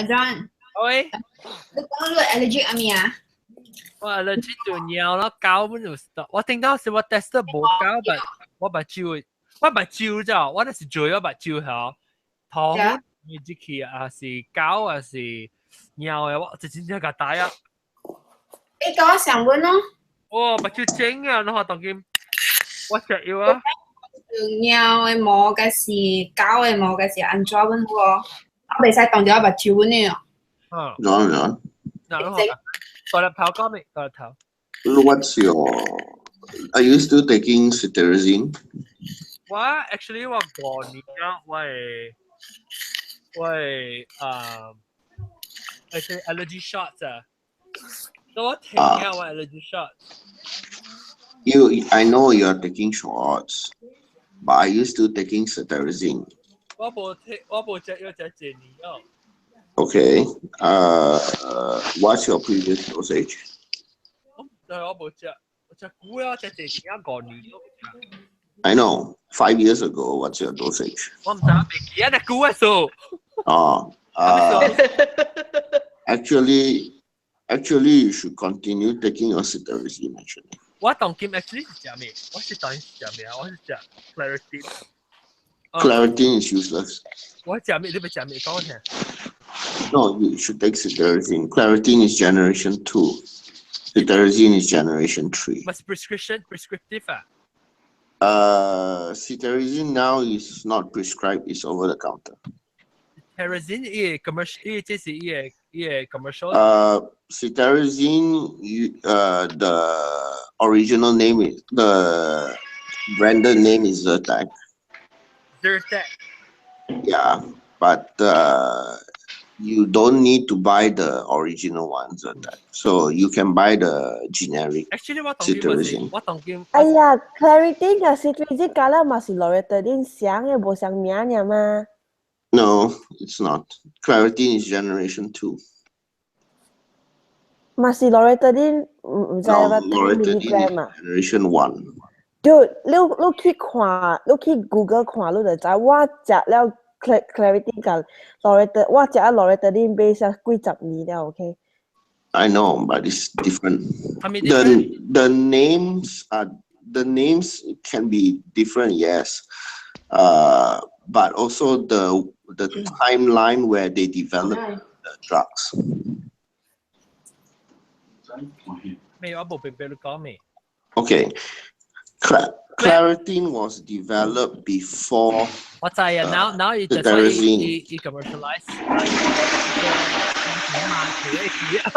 阿 John，喂，你講你 allergic 阿咩啊？我 allergic 對貓咯，狗本就我聽到是我 test 得無狗，但我目睭，我目睭咋，我就是做我目睭嚇，頭你入去啊是狗啊是貓的，我就真正共打啊！你講我想問咯。哇，目睭整啊，你看當今我食藥啊。貓的毛嘅是狗的毛嘅是按怎阮好哦？我袂使動著我目睭阮的哦。嗯。 John, John. 嗱，你看，大粒頭講未？大粒頭。 What's your? Are you still taking cetirizine? 我 actually 我5年啊，我會啊，係啲 allergy shots 啊，所以我停啊我 allergy shots。 I know you are taking shots, but are you still taking cetirizine? 我無聽，我無食藥食一年哦。 Okay. What's your previous dosage? 我唔知我無食，我食久啊，食一年啊5年咯。 I know. 5 years ago, what's your dosage? 我唔知未記啊，久嘅數。 Oh, actually, you should continue taking your cetirizine. Actually, 我當今 actually 是食咩？我是當時食咩啊？我是食 Claritin。 Claritin is useless. 我食咩？你欲食咩？講我聽。 No, you should take cetirizine. Claritin is generation two. Cetirizine is generation three. 咪是 prescription prescriptive 啊？ Cetirizine now is not prescribed; it's over the counter. Cetirizine 伊個 commercial，伊這是伊個 commercial。 Cetirizine, the original name is the branded name is Zyrtec. Zyrtec. Yeah, but you don't need to buy the original one, Zyrtec. So you can buy the generic Actually 我當今咪是 cetirizine. 我當今。哎呀，Claritin 佮 cetirizine 加了嘛是 Loratadine 相的，無相名爾嘛。 No, it's not. Claritin is generation two. 嘛是 Loratadine 毋毋知 No, 我 10 Loratadine is milligram 啊。 generation one. 對，你去看，你去 Google 看，你就知我食了 Claritin 佮 Loratadine，我食了 Loratadine base 啊幾十年了，OK。 I know, but it's different. 係咪 The different？ The names can be different, yes. But also the timeline where they develop the drugs. 未，我無明白你講咩？ Okay. Claritin was developed before 我知啊，now 伊就所以伊伊 commercialize。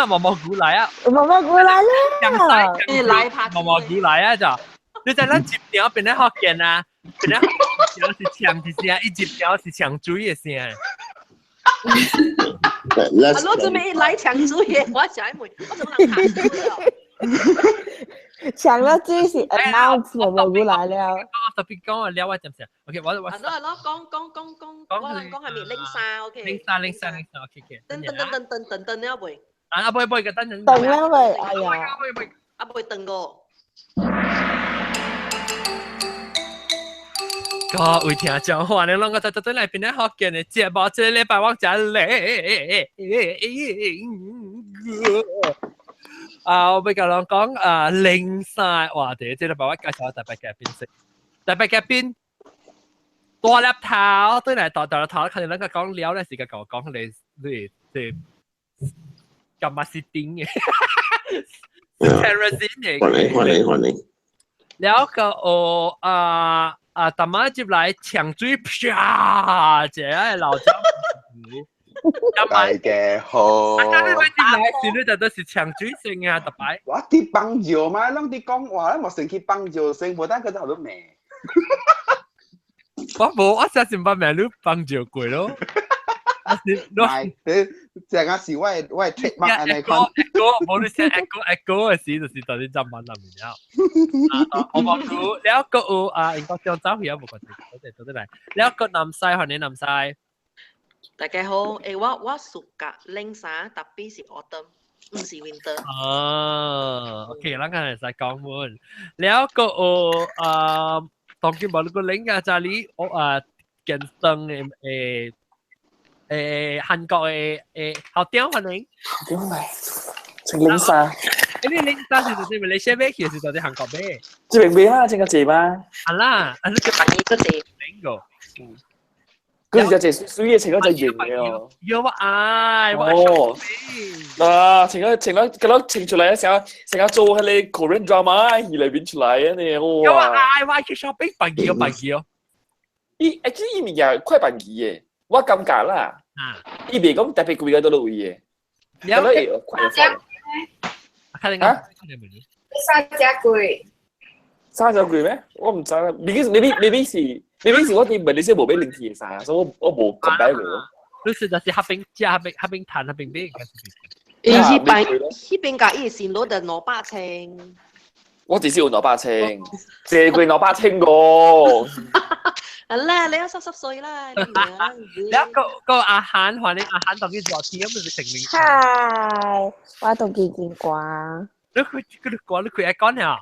毛毛古來啊！毛毛古來啦！你來拍毛毛古來啊就，你在咱入條變咧福建啊，變咧條是搶一聲，一入條是搶水的聲。 Let's 啊，我準備來搶水的，我想問，我怎麼能搶水哦？搶了水是 announce 毛毛古來了。特別講啊，了我點先？OK，我啊，攞攞講講講講，我講係咪拎衫？OK。拎衫拎衫拎衫，OK OK。等等等等等等等了未？啊，不不，個等陣。等了未？哎呀！啊，未等過。各位聽眾，歡迎攏個在對來邊咧福建的節目，這個禮拜我食咧。啊，我欲共人講啊，零三話題，這個禮拜我介紹特別嘉賓先，特別嘉賓大粒頭，對來大大粒頭，看見咱個講了咧，是個共我講你你你幹嘛是頂嘅？是 kerosene 嘅。歡迎歡迎歡迎。了個哦啊啊，大媽接來搶水，啪！這個老張。大家好。啊，你咪接來時，你就都是搶水聲啊，特擺。我佇幫助嘛，攏佇講話，我先去幫助聲，無等佢就都罵。我無，我相信捌罵你幫助過咯。唔係，你這個是我的 trademark 按呢款。 echo，無你先 echo echo 的時，就是到底怎問那面了。我無估，了個有啊，應該將走去啊，無關係，多謝多謝來。了個南西，歡迎南西。大家好，誒我暑假冷衫，特別是 autumn，毋是 winter。哦，OK，咱剛才使講滿。了個有啊，當今無你個冷啊，就你我啊健身的誒。韓國嘅校長歡迎。點嚟？穿冷衫。你冷衫是在馬來西亞買，還是在韓國買？這邊買啦，這個濟嗎？係啦，啊，你個白個濟。邊個？嗰時就濟水嘅，穿個就型嘅哦。有啊，愛哦。嗱，穿個穿個，嗰粒穿出來，成成個做迄個 Korean drama 戲裏邊出來啊！你有啊，愛我去 shopping 辦機哦，辦機哦。伊actually 伊物件快辦機嘅，我感覺啦。啊。伊袂講特別貴個倒落位嘅。了解。快快。看你啊。三隻貴。三隻貴咩？我唔知啦。Maybe 是 maybe 是我佇馬來西亞無買零錢嘅衫，所以我無 compare 過。你是就是彼邊食，彼邊彼邊談，彼邊買。伊彼邊彼邊甲伊先攞得200千。我至少有200千，借過200千個。啊啦，你濕濕碎啦。你個個阿韓，反正阿韓當佢做天，咁咪成名。嗨，我都見見過。你開你講你開 aircon 呀？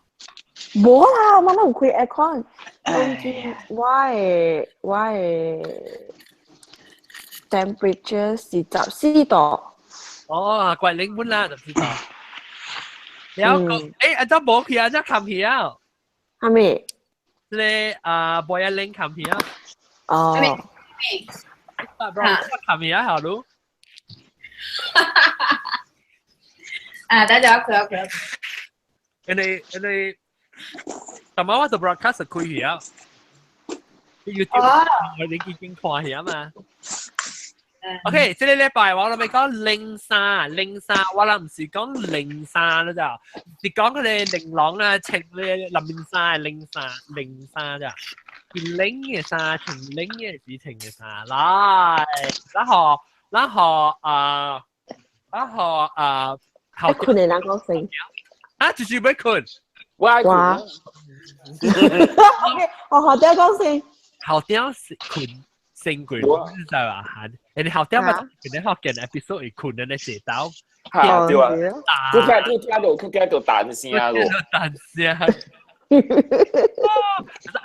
無啦，我都有開 aircon。總之，我的 temperature 是14度。哦，怪冷本啦，14度。然後個阿周冇去啊，只冚起啊。係咪？你啊，播一拎冚起啊。哦。啊，冚起啊，好咯。啊，大家可可。人哋人哋，尋晚我就 broadcast 開起啊。YouTube 我哋已經看起啊嘛。OK，這個禮拜我諗講冷衫，冷衫，我諗唔是講冷衫啦咋，是講佢哋玲瓏啊，穿咧林面衫，冷衫，冷衫咋，是冷嘅衫，穿冷嘅事情嘅衫，來，然後啊，然後啊，後困嘅人講先，啊，就是要困，我愛困。 OK，我學點講先，後點是困。成攰，你知嘛？嚇！你後點咪佢哋學嘅 episode 會困喺你舌頭，嚇對啊！佢聽到彈聲咯，彈聲。啊！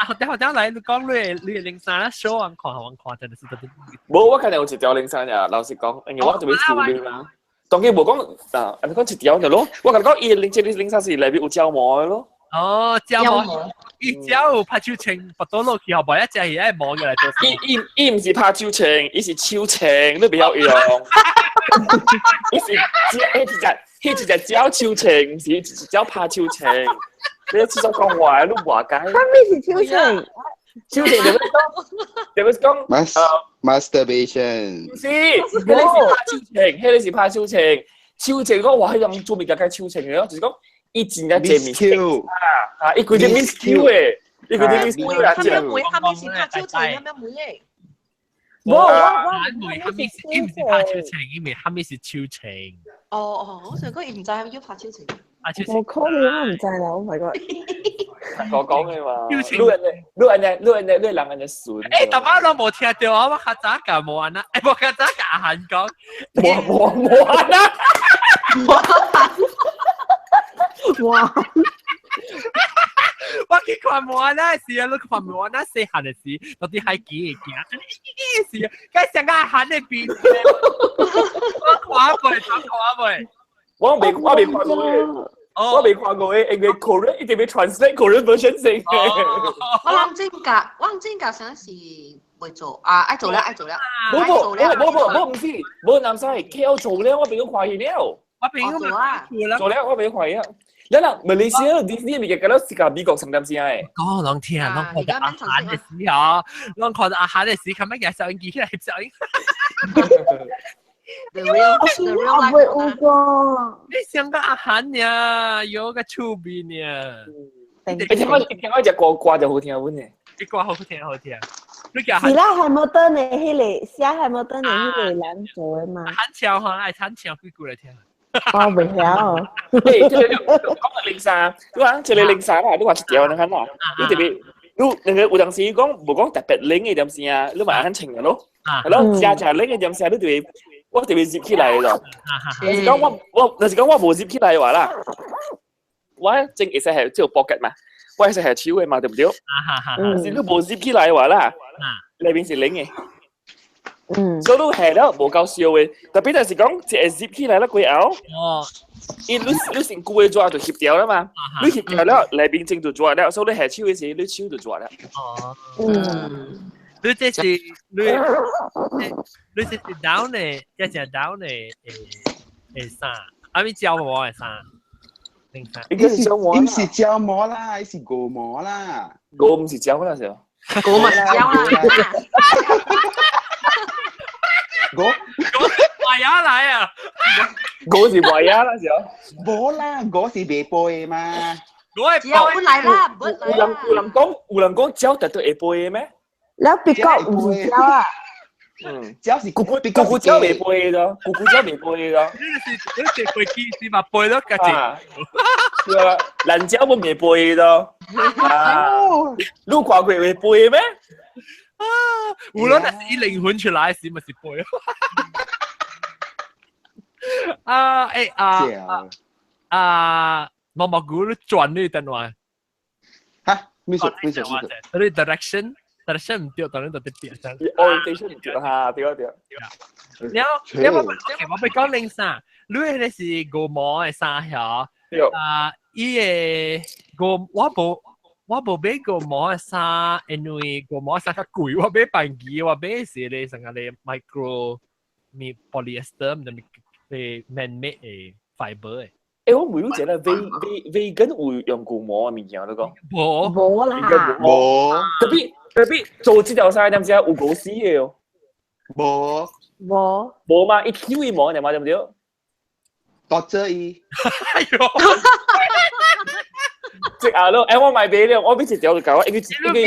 後點來，你講你零衫啦，show 我看我看，真係是特別。無，我看到有一條零衫呀。老實講，因為我就欲處理嘛。當然無講啊，你講一條就咯。我共你講，伊零這個零衫是內面有膠膜的咯。哦，膠膜，伊膠有拍手槍，拔倒落去後，無一隻係愛摸嘅來做。伊毋是拍手槍，伊是手槍，你袂曉用。伊是彼一隻膠手槍，毋是一隻拍手槍。你廁所講話，你話解？啥物是手槍？手槍就是講， masturbation。毋是，彼個是拍手槍，彼個是拍手槍。手槍講話，彼種做物件該手槍嘅咯，就是講。伊真正濟面啊！伊規隻 miss Q 的，伊規隻 miss Q 啦。他們他們是拍手槍，他們妹的。無，我妹，他們是伊毋是拍手槍，伊咪他們是手槍。哦哦，我想講伊毋知要拍手槍。冇可能，我毋知啦！Oh my god！我講的嘛。你按呢，你按呢，你按呢，你人按呢順。欸，逐擺攏無聽著啊！我較早共無按呢，欸，我較早共阿韓講。無按呢。哇！我去看無按呢時啊，你看無按呢細漢的時，到底還記會行？是啊，該上個阿韓的邊。我看過，我看過。我未看過的，我未看過的，因為 Korean 一定欲 translate Korean version 先。我諗真㗎，想是袂做啊，愛做了，愛做了。無無無無無，毋是，無南西 KL 做了，我朋友看戲了。我朋友做啊，做了，我朋友看戲了。你啦，馬來西亞 Disney 物件，敢若是共美國上點聲的。講攏聽，攏看到阿韓的時候，攏看到阿韓的時，後尾個收音機起來翕相。 The real, the real 我袂有過。你想個阿韓呀，有個趣味呢。你聽我隻歌歌就好聽阮的。啲歌好聽好聽。你叫是啦，漢摩頓的彼個寫漢摩頓的彼個人做的嘛。韓唱吼，愛韓唱幾句來聽。我袂曉。欸，這個講個零衫，你講這個零衫啦，你話一條你看啦，你特別，你那個有當時講無講特別冷的點聲啊，你嘛會穿的咯，係咯，誠誠冷的點聲，你特別，我特別入起來咯。若是講我，若是講我無入起來的話啦，我正會使係這個 pocket 嘛，我會使係手的嘛，對毋對？若是你無入起來的話啦，內面是冷的。所以你下了無夠燒的，特別就是講一個 zip 起來了過後，伊你身軀的熱就翕掉啦嘛，你翕掉了內邊整就熱了，所以你下手的時，你手就熱了。哦，你這是你這是 down 的，這是 down 的誒衫，啊咪膠膜的衫，衫。應該是膠膜，應是膠膜啦，是牛毛啦。牛毋是膠啦，是。牛嘛是膠啦。牛壞牙來啊！牛是壞牙啦，是。無啦，牛是袂背的嘛。我係膠本來啦，本來有人有人講，有人講膠特特會背的咩？了別國毋是膠啊。嗯，膠是咕咕咕咕膠袂背的，咕咕膠袂背的。你是飛機是嘛背了家己？對啊，蘭椒冇袂背的。啊，你看過會背咩？啊，無論係以靈魂出來時，咪是背。啊，誒啊啊！毛毛菇你轉你等話？嚇？咩事？咩事？你 direction 唔對，當然就得變。 orientation 唔對嚇，對啊對啊。然後，然後我我欲講零衫，你迄個是牛毛的衫曉？啊，伊個牛我無買牛毛的衫，因為牛毛的衫較貴，我買平機，我買是咧成個咧 micro 咪 polyester，毋是咧 man-made 的 fiber 的。欸，我問你一下，vegan 有用牛毛的物件，你講？無無啦，無。特別特別做這條衫，點知有狗屎的哦？無無無嘛？伊抽伊毛，對嘛？對毋對？多這伊。哎喲！即啊咯，欸，我買買了，我買一條就夠，因為因為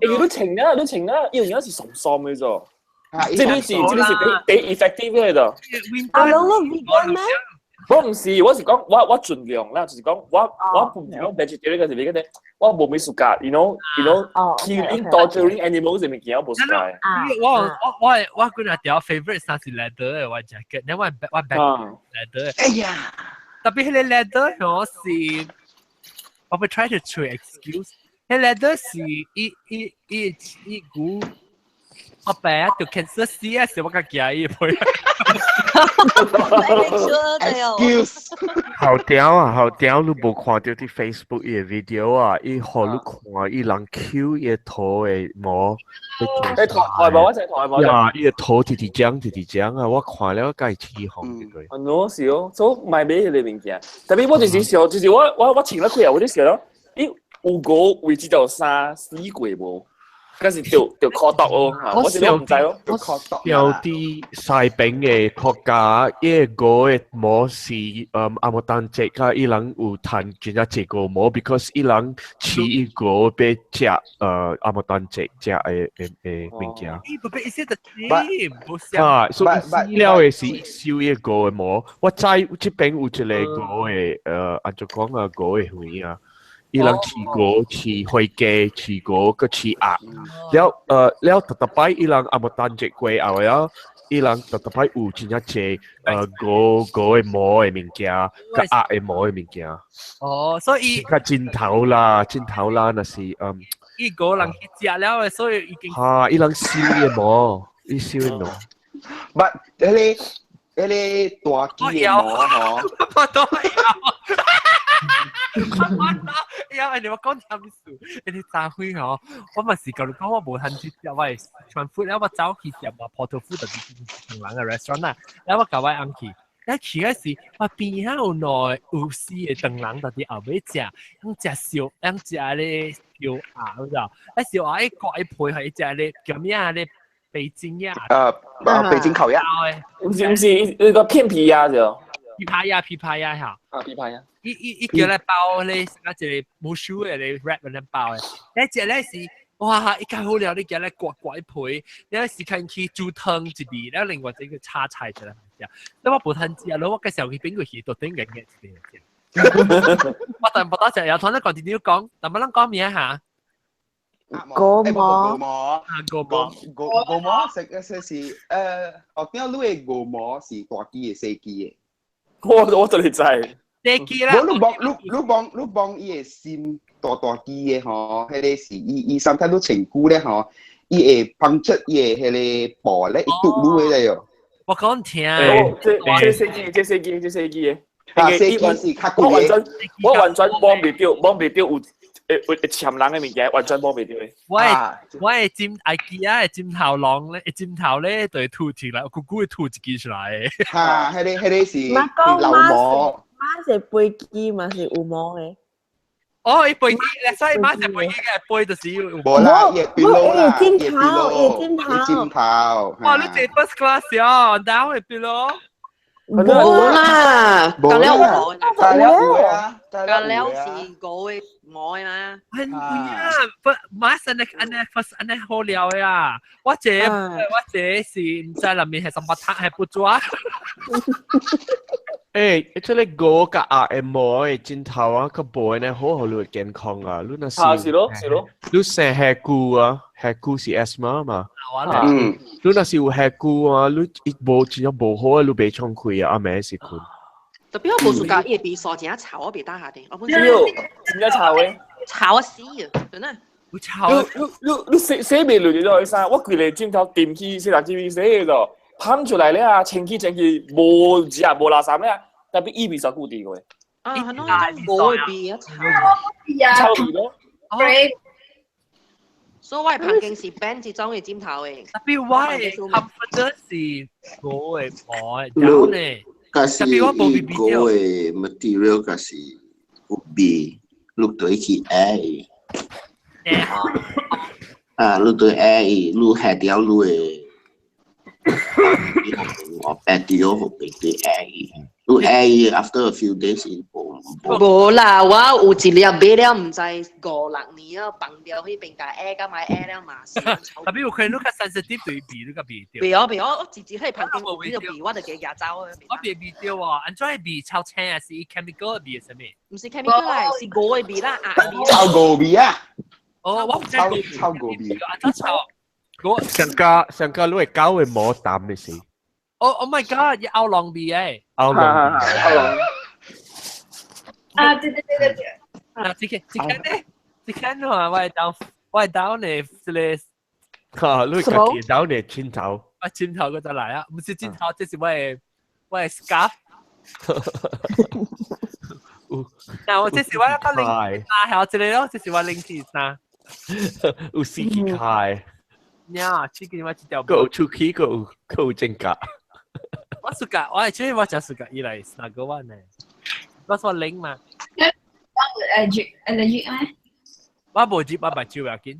因為你穿啊，你穿啊，伊有影是爽爽的啫。這個是這個是第 effective 的啫。啊，攏 vegan 咩？我毋是，我是講我盡量啦，就是講我唔是講 vegetarian 還是 vegan 的，我無咩 suka，killing torturing animals 的物件我無 suka。我我我我幾若條 favorite 衫是 leather 的，我 jacket，你我 bag leather。哎呀，特別彼个 leather 我是，我會 try to 揣 excuse，彼 leather 是伊伊伊伊股。我爸就 cancer 死啊！是我較驚伊配。 Excuse。好屌啊！好屌！你無看著佇 Facebook 伊个 video 啊？伊予你看伊人搝伊个頭的毛。欸，台毛我知台毛。呀，伊个頭直直長直直長啊！我看了會起哄對。啊，喏是哦，所以買買彼个物件。特別我就是想，就是我穿了開啊，我就想咯，咦，有狗為這條衫死過無？嗰時就就確毒哦，我是都唔知咯。有啲西邊的國家，伊個的毛是阿莫單隻，甲伊人有趁真正濟個毛，because 伊人飼伊個欲食阿莫單隻食的的的物件。伊不被意思就無啊，所以死了的是收伊個的毛。我知這邊有一個狗的按怎講啊，狗的園啊。伊人飼狗、飼火雞、飼狗，閣飼鴨。了了，逐逐擺伊人阿無單隻過後了，伊人逐逐擺有真正濟狗狗的毛的物件，佮鴨的毛的物件。哦，所以較枕頭啦，枕頭啦，若是伊狗人去食了的，所以已經。哈，伊人收伊的毛，伊收伊毛。 But 彼個彼個大支的毛吼，我都會枵。我哎呀，你我講點數？你炸灰吼，我嘛是共你講，我無通去食，我會傳 food 了，我走去食嘛，普通 food 就是唐人的 restaurant 啦。了我共我翁去，了去嗰時，我邊仔有兩有四個唐人佇佇後尾食，𪜶食燒，𪜶食咧燒鴨，你知道？啊燒鴨伊割伊皮，係食咧叫咩啊？咧北京鴨。北京烤鴨。毋是毋是，那個片皮鴨就。琵琶鴨，琵琶鴨嚇。啊，琵琶鴨。伊伊伊叫來包咧，啊一個無鬚的咧 wrap 來包的。咧食咧是，哇！伊較好料，你叫來割割伊皮，你時間去煮湯一味，了另外一個炒菜出來食。那我無通食咯，我介紹去邊個去都頂個嘅一邊食。我但無當食，又同你講，直接講，但乜人講名嚇？狗毛，狗毛，啊狗毛，狗狗毛食食是哦，點解你的狗毛是大支的細支的？我就嚟知。細支啦。無你望你你望你望伊的心大大支的吼，彼個是伊伊 sometimes 你穿久咧吼，伊會 puncture 伊的彼个布咧，伊堵你的喲。我講聽，這這細機，這細機，這細機的。啊，細機是較貴的。我完全摸袂著，摸袂著有會會攕人的物件，完全摸袂著的。我的枕 IKEA 的枕頭廊咧，枕頭咧就會吐出來，久久會吐一支出來。哈，彼個是流毛。馬是飛機嘛是有毛的。哦，伊飛機，所以馬是飛機嘅飛就是有。無啦，伊 pillow 啦，伊枕頭，伊枕頭。伊枕頭。哇，你坐 first class 哦，down 的 pillow。無啦，隔了有，隔了有啊，隔了是五个毛的嘛。很啊，不，馬上呢，按呢，first 按呢好料的啊。我這是毋知內面係什麼湯，係不抓。欸，這个牛佮鴨的毛的枕頭啊，較薄呢，好予你健康啊。你若是，啊，是咯，是咯。你生下骨啊，下骨是 asthma 嘛。嗯。你若是有下骨啊，你伊無真正無好啊，你袂暢快啊，暗暝時睏。特別我無暑假，伊會鼻痧真臭，我袂當下的。我本身真正臭的，臭啊死啊，真的。有臭。你你你洗洗袂落就落去衫，我規个枕頭掂去洗垃圾洗咯。噴出來咧啊，清氣清氣，無食無垃圾咧，特別伊味素固定過。啊，係喏，無味啊，臭臭味咯。所以我的房間是變這種的枕頭的。特別我的 comforter 是無的毛的，然呢，假是伊個的 material 假是有味，你對去愛。啊，你對愛伊，你下掉你的。我 patio 後邊對愛伊，你愛伊 after a few days 伊無。無啦，我有一粒買了，毋知五六年啊，放掉彼邊共愛甲買愛了嘛。特別有可能你較 sensitive 對味，你較袂著。袂哦袂哦，我直直喺旁邊有呢個味，我就加舉走啊。我袂味著哦，按怎的味臭青啊？是 chemical 的味是啥物？毋是 chemical 來，是牛的味啦，鴨的味。臭牛味啊！哦，我毋知臭牛味。按怎臭？上加上加，你會狗的毛淡的是？哦，Oh my God！伊歐龍味誒。歐龍。歐龍。啊，對對對對對。啊，這個這個呢？這個呢？我會當呢，這個。哈，你家己當呢枕頭。我枕頭嗰就來啊，毋是枕頭，這是我的 scarf。嗱，我這是我個零啊，係我這個咯，這是我零錢衫。有死氣開。呀，這個我一條。閣有出氣，閣有閣有正價。我暑假，我係主要我食暑假以來哪個我呢？我說零嘛。 allergic allergic 咩？我無接，我目睭要緊。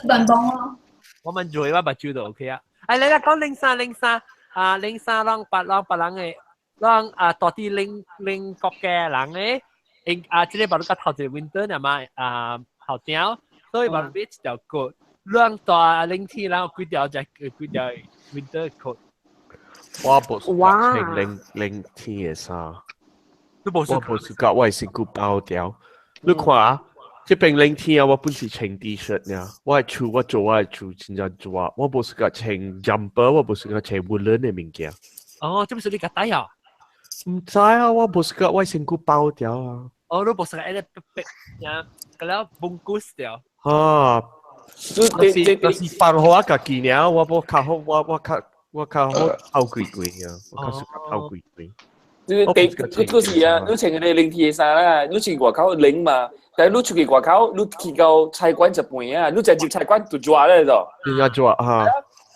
運動咯。我問做我目睭就 OK 啊。哎，你來講零三零三啊，零三攏別攏別人的，攏啊到底零零國家人的，因啊，這個別你較頭一個 winter 呢嘛啊後條，所以別買一條 coat。兩大冷天，然後幾條只幾條 winter coat。我無穿冷冷天的衫，你無我無暑假，我的身軀包掉。你看啊，這邊冷天啊，我本是穿 T 恤爾，我的厝我做我的厝真正熱，我無暑假穿 jumper，我無暑假穿 woolen 的物件。哦，這不是你家帶啊？毋知啊，我無暑假，我的身軀包掉啊。哦，你無暑假一直逼逼，呀，個了崩骨掉。啊。就是放予我家己爾，我無較好，我較好透規規啊，我較適合透規規。你第你嗰時啊，你穿嗰個冷天的衫啦，你穿外口冷嘛，但係你出去外口，你去到菜館食飯啊，你食入菜館就熱咧就。真正熱哈。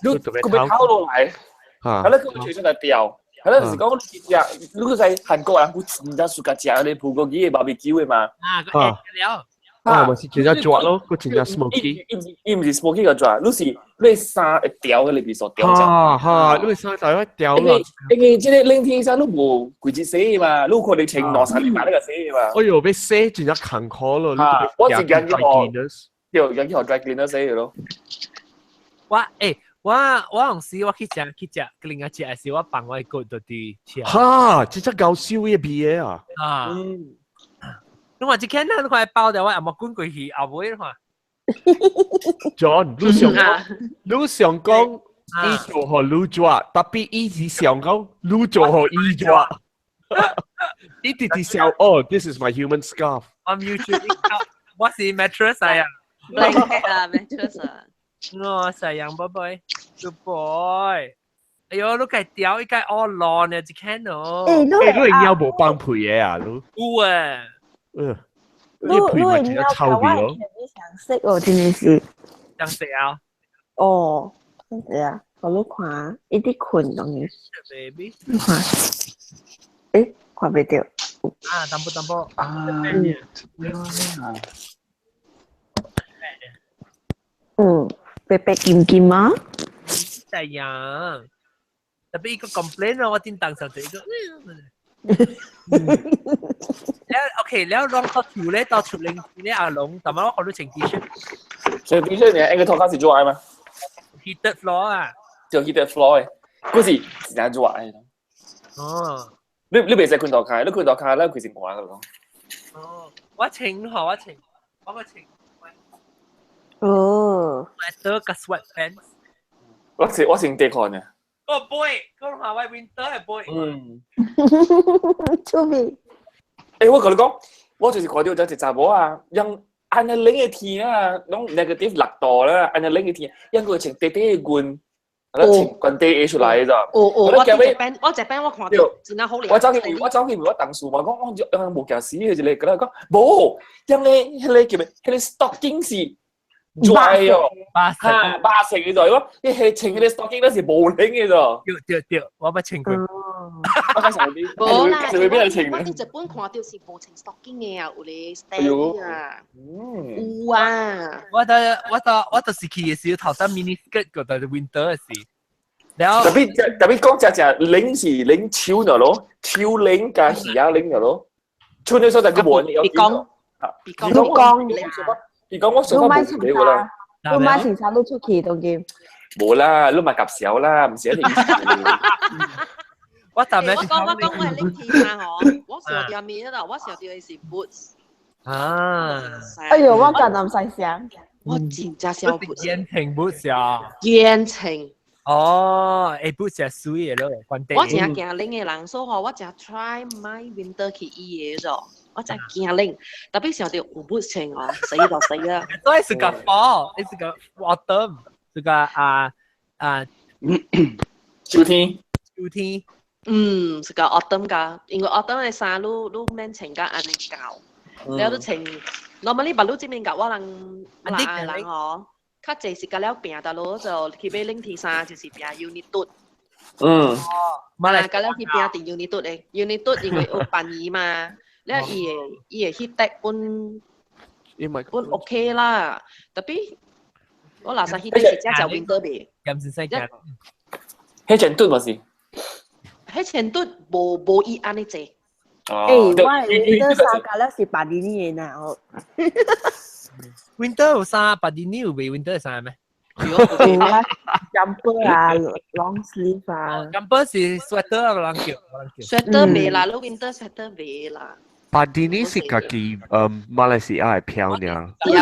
你佢要透落來，啊，你佢吹出來掉，啊，你就是講你去食，你去在韓國人，佢真正暑假食嗰啲葡國語的 barbecue 的嘛。啊，個了。啊，嘛是真正熱咯，閣真正 smoky。伊毋是 smoky 個熱，你是你衫會掉個裏邊所掉。哈哈，你衫大約掉啦。因為這個冷天衫你無季節洗嘛，你可能穿兩三禮拜你個洗嘛。哎喲，欲洗真正艱苦咯。我是驚去予，對，驚去予 dry cleaner 洗咯。我欸，我有時我去食去食，另外食的時我放我的骨就佇食。哈，這只搞笑的味的啊！啊。你話這間咱看包掉，我也無滾過去後尾看。 John，你想講，你想講，伊做予你熱，特別伊是想講你做予伊熱。伊直直想，哦，this is my human scarf。我 YouTube，我是 mattress 啊。Blanket 啊，mattress 啊。我細樣寶貝，good boy。哎呦，你計掉，伊計all 亂呢，一看哦。欸，你欸，你會尿無放屁的啊？你？有啊。你屁嘛真臭味咯。你想食哦，真的是。想食啊？哦，對啊，我你看，伊佇睏當然。 Baby。你看，欸，看袂著。啊，淡薄淡薄。啊。嗯，白白金金啊。太陽。特別一個 complain 咯，我叮當上就一個。แล้ว OK แล้วลอง到厝咧，到厝零咧阿龍，但係我看到穿 T 恤。穿 T 恤你應該頭殼是熱嗎？Heated floor 啊。就 heated floor 嘅，嗰時真熱嘅。哦。你袂使睏頭殼，你睏頭殼，你規身汗咯。哦，我穿吼，我穿，我個穿。哦。 Sweater 加 sweatpants。我穿底褲呢。個 boy，個下位 winter 嘅 boy。嗯。出面。欸，我共你講，我就是看著一個查某啊，用按呢冷的天啊，攏 negative 6度啦，按呢冷的天，猶閣穿短短的裙，啊，穿裙底下出來咋？哦哦，我這邊我看著真係好靚。我走去問我同事嘛，講我樣無驚死的一個，佮我講無，樣个彼個叫咩？彼個 stocking 是 dry 哦，哈，白色的咋？我你彼穿彼個 stocking 那是無冷的咋？對對對，我捌穿過。我講上邊，無啦，我佇日本看著是無穿 stocking 的啊，有咧 stand 啊，有啊。我就是去的時候頭先 mini skirt 個，但是 winter 的時。然後特別講只只冷是冷手了咯，手冷加耳仔冷了咯，手那所在閣無人要。別講，別講，別講我上翻無俾我啦。你買穿衫你出去當今。無啦，你嘛夾小啦，毋是一定。我特別我講我講我係拎天衫嗬，我上條面啦，我上條的是 boots。啊！哎呦，我甲南西聲。我真正想 boots。煙情 boots 啊！煙情。哦，欸 boots 係水的咯，關我真驚冷的人，所以吼我真 try 買 winter 去伊的咗，我真驚冷，特別想著有 boots 穿哦，死就死啦。所以是個 fall，是個 autumn，是個啊啊秋天。秋天。嗯，是個 autumn 噶，因為 autumn 的衫你免穿甲按呢厚，了你穿，normally 別你這邊夾我人人人吼，較濟是甲了拼到落就去買冷天衫，就是拼 Unitud。嗯。啊，甲了去拼佇 Unitud 的，Unitud 因為有便宜嘛，了伊會 heat 本本 OK 啦，特別我垃圾 heat 是只食 winter 袂。咁先使食。彼前頓嘛是。彼前頓無伊按呢濟。欸，我 winter 衫甲了是白呢的呐哦。 Winter 有衫，白呢有賣 winter 衫咩？有啊，jumper 啊，long sleeve 啊。 Jumper 是 sweater 啊，人叫。 sweater 袂啦，你 winter sweater 袂啦。巴迪尼是家己馬來西亞的票爾。有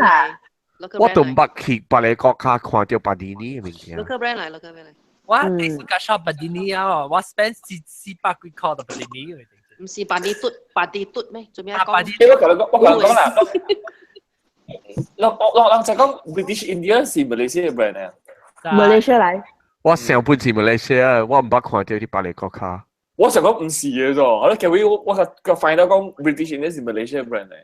啊。我都毋捌去別个國家看著巴迪尼的物件。 Local brand 來，local brand 來。我第四個 shop 巴迪尼啊，我 spend 400幾塊到巴迪尼。毋是巴迪嘟，巴迪嘟咩？做咩講？我共你講，我共你講啦。人就講 British India 是馬來西亞 brand 啊。馬來西亞來。我上本是馬來西亞，我毋捌看著佇別个國家。我想講毋是的咋，我結尾我個 find 到講 British India 是馬來西亞 brand 嚟。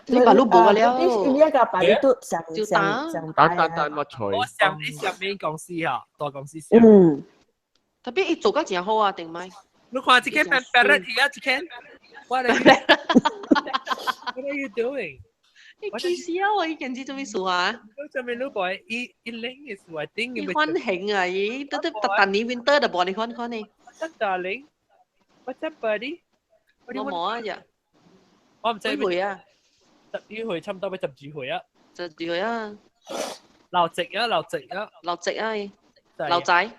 你把路無了。 British India 佮巴迪嘟上上上。等等等，我揣。我上你上面公司啊，大公司。嗯。特別伊做甲真好啊，頂擺。你看這間 parrot 而家這間，What are you doing？你起笑啊！伊簡直做咩事啊？做咩老婆？伊伊冷嘅事啊，頂伊歡慶啊！伊都都特等你 winter 就無你看看呢。 What's up, darling? What's up, buddy? 我冇啊，呀。我唔知幾歲啊？11歲，差唔多要12歲啊。12歲啊。老直啊，老直啊。老直啊！老仔。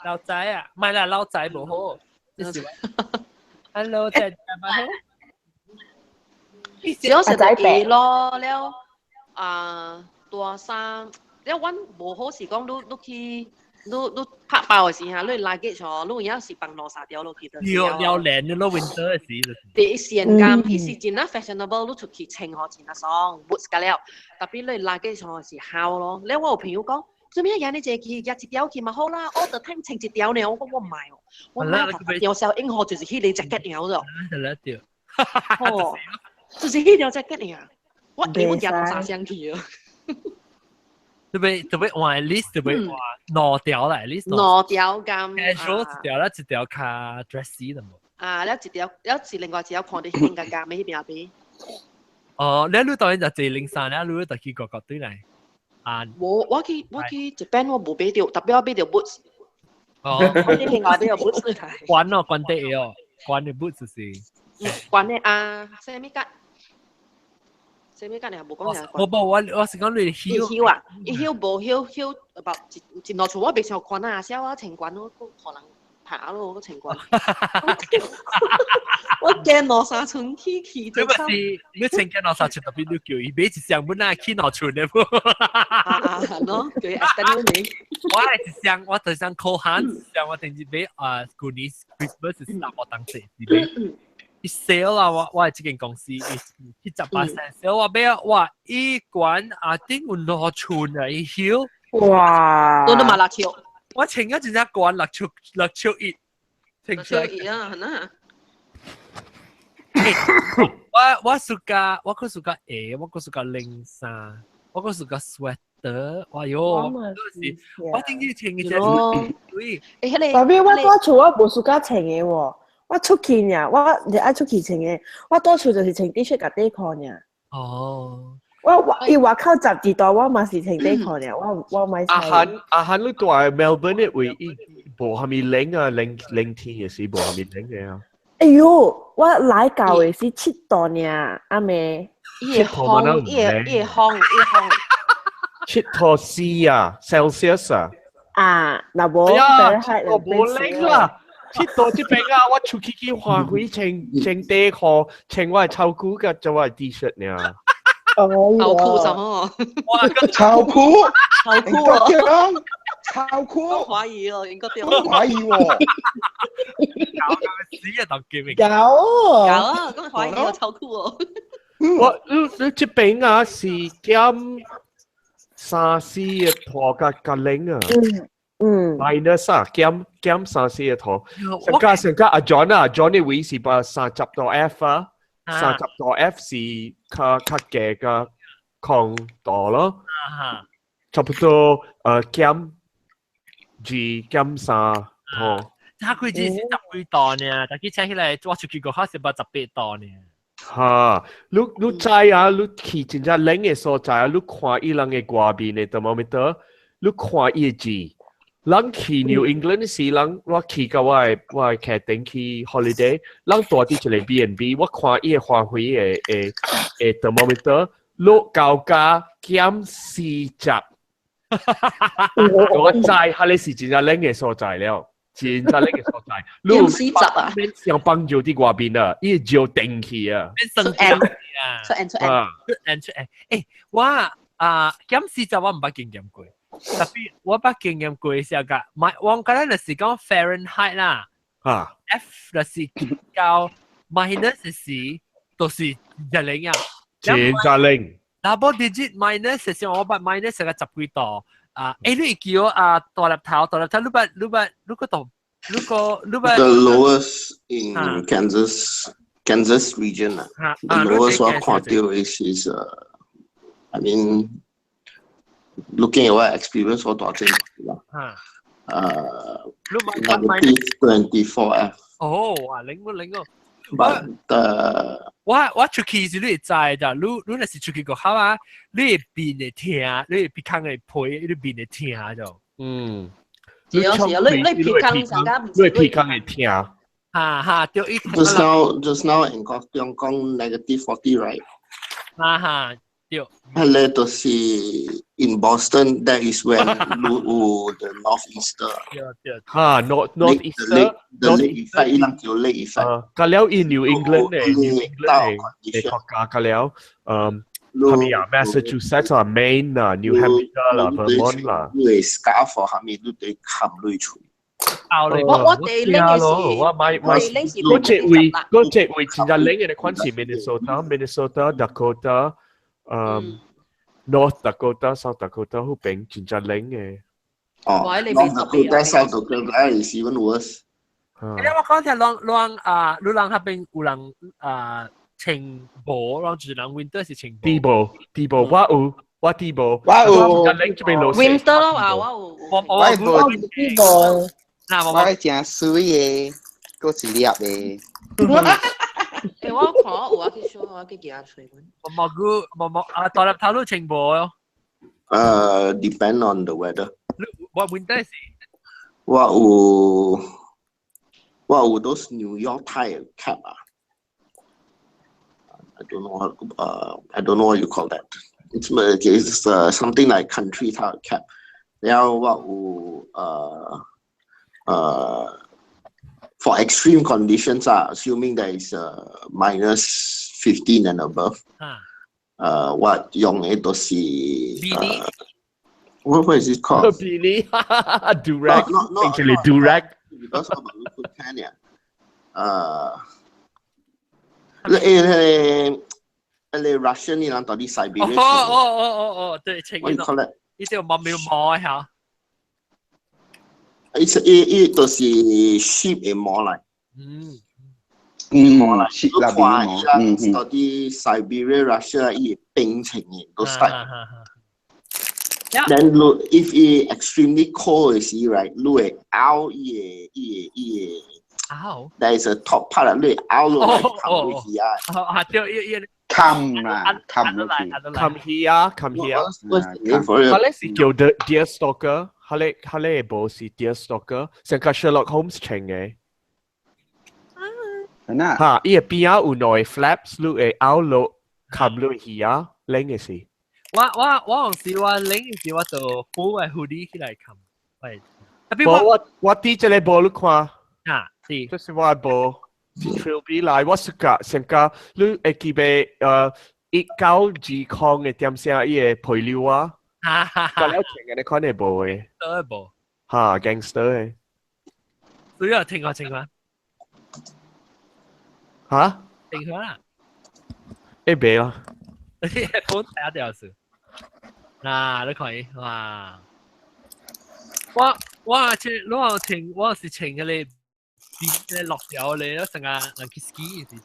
老仔啊，唔係啦，老仔無好。Hello，仔仔好。只要食得伊咯了，啊，大衫了，阮無好是講你去，你拍包嘅時候，你 luggage 哦，你有時放兩三條落去就。要要靚嘅咯，winter 嘅時就是。第一時間，彼時真啊 fashionable，你出去穿吼真啊爽，boots 個了。特別你 luggage 吼是好咯。你我有朋友講，做咩嘢你這去夾一條去嘛好啦，我就聽穿一條呢，我講我唔買哦，我買條小英號就是彼個 jacket 爾咗。係啦對。哦，就是彼條 jacket 爾，我因為夾兩三箱去啊。特別特別換 at least 特別換兩條啦，at least 兩條咁。 casual 一條啦，一條較 dressy 啦。啊，了一條，了是另外一條看佇彼邊個夾咩彼邊邊。哦，你當然就坐零三啦，你就去各國對來。啊！我去一邊我無買著，特別我買著 boots。哦。我去另外買著 boots 來。關哦，關底哦，關的 boots 是。關的啊，啥物甲？啥物甲你無講啥？無無，我是講你靴。靴啊，伊靴無靴靴，about 一一兩厝我袂想看啊，小我穿慣我可能爬咯，我穿慣。我驚兩三寸起去。你不是你穿緊兩三寸，特別你叫伊買一雙本來去兩寸的無？啊喏，叫伊 extend 你。我係一雙，我就想扣汗，一雙我頂日買啊，舊年 Christmas 是三個當時是買。伊 sale 啊，我係這間公司，伊18% sale，我買啊，哇！伊管啊頂有兩寸啊，伊曉。哇！都都嘛六尺。我穿咗真正懸六尺六尺一，六尺一啊，係呐。我暑假我閣暑假鞋，我閣暑假冷衫，我閣暑假 sweater，哇喲！我頂日穿一隻對。特別我蹛厝我無暑假穿的喎。我出去爾，我就愛出去穿的。我蹛厝就是穿 T 恤佮底褲爾。哦。我伊外口12度，我嘛是穿底褲爾。我買。阿漢阿漢，你蹛 Melbourne 的位，伊無蝦米冷啊，冷冷天也是無蝦米冷的啊。哎喲，我來到的是7度爾，阿妹。伊會風，伊會伊會風，伊會風。7度 C 啊，Celsius 啊。啊，若無，哎呀，7度無冷啦。7度這邊啊，我出去去花卉穿穿底褲，穿我的草褲佮做我的 T 恤爾。哦，草褲什麼？哇，草褲，草褲，草褲，懷疑哦，應該對。懷疑喎。搞到死啊！當叫名。搞搞啊！咁懷疑我草褲哦。我你你這邊啊是減3、4個度佮較冷啊。minus 啊，減3、4個度。上加上加阿 John 啊，John 的位是把30度 F 啊，30度 F 是較較低個0度咯。差不多減2減3度。他佢只是10幾度呢，但佢請起來我出去個考是把18度呢。哈，你知啊？你去真正冷的所在啊，你看伊人的外面的 thermometer，你看伊的字。人去 New England 時，人我去到我的客頂去 holiday，人蹛佇一個 B&B，我看伊的花卉的的的 thermometer 落到加-40，我知，彼个是真正冷的所在了，真正冷的所在。減40啊！想幫助佇外面啊，伊會照電去啊。出 N 出 N 出 N 出 N 出 N。欸，我啊減40我毋捌經驗過。特別我捌經驗過時個，唔係我覺得就是講 Fahrenheit 啦，啊，F 就是較 minus 時，就是一零啊，真正冷。 Double digit minus 是我捌 minus 個十幾度啊，欸你會記啊大粒頭大粒頭，你捌你捌你個度，你個你捌。 The lowest in Kansas region 啊，the lowest 我看到is I mean looking at what experience 我大正啦，-24 F。哦，哇，冷喎冷喎。 But 我出去時你會知咋，你若是出去個好啊，你會變會疼，你會鼻孔會皮，你變會疼就。是啊是啊，你鼻孔上加唔你鼻孔會疼。哈哈，對，伊。 Just now 英國中講 -40 right？哈哈，對。彼个就是 in Boston, that is when 有 the northeaster。對對。哈，northeaster。 The lake effect，伊人叫 lake effect。甲了伊 New England 咧，New England 嘅國家甲了，係咪啊？Massachusetts 啊，Maine 啊，New Hampshire 啦，Vermont 啦。你 scarf 下面你得冚落去。我哋拎嘅是，我買我哋拎是嗰隻位真正冷嘅款是 Minnesota、Minnesota、Dakota、North Dakota、South Dakota 嗰邊真正冷嘅。哦，North Dakota、South Dakota is even worse。你我講聽，啷啷啊，你人嗰邊有人啊穿帽，啷就是人 winter 是穿低帽，低帽，我有，我低帽，我有。冷這邊落雪。Winter 咯啊，我有。我我我低帽。嗱，我真水的，閣一粒的。欸，我看我有啊去小我去其他吹。毛菇毛毛啊，大粒頭都穿帽咯。Depend on the weather。我 winter 是。我有 those New York type cap 啊。I don't know what you call that. It's something like country type cap. 然後我有for extreme conditions 啊，assuming there is minus 15 and above. 我用的都是 what is it called? Beanie, durag, not actually durag. Because 我冇去聽呀。你 Russian 你人到底 Siberia？哦哦哦哦哦，對，請 What you call it？呢條毛苗毛嚇。伊就是 sheep 的毛來。毛來，sheep 你看伊人到底 Siberia Russia 伊冰層的都使。Then 你 if 伊 extremely cold 的時，right，你會拗伊的伊的伊的。拗。 There is a top part 你會拗落來冚落去啊。啊對，伊伊。冚啦，冚落去。冚去啊，冚去啊。佢咧是叫 The Deer Stalker，佢咧無是 Deer Stalker，成個 Sherlock Holmes 穿嘅。啊。嚇！伊個邊仔有兩個 flaps，你會拗落冚落去啊，冷嘅是。我時我冷嘅時我就鋪個 hoodie 起來冚。喂，特別我我佇這個帽你看。啊，是。這是我的帽，是 Trilby 來，我是個上個你會記得1920嘅點聲伊個配料啊？個了穿嘅你看的帽的。都帽。嚇，gangster 的。所以啊，聽過聽過。嚇？聽過啦。會袂啦。你 headphone 睇下條數。嗱，你看伊，哇！我穿，我穿，我是穿嗰個邊落條咧，成個人去 ski 嘅時。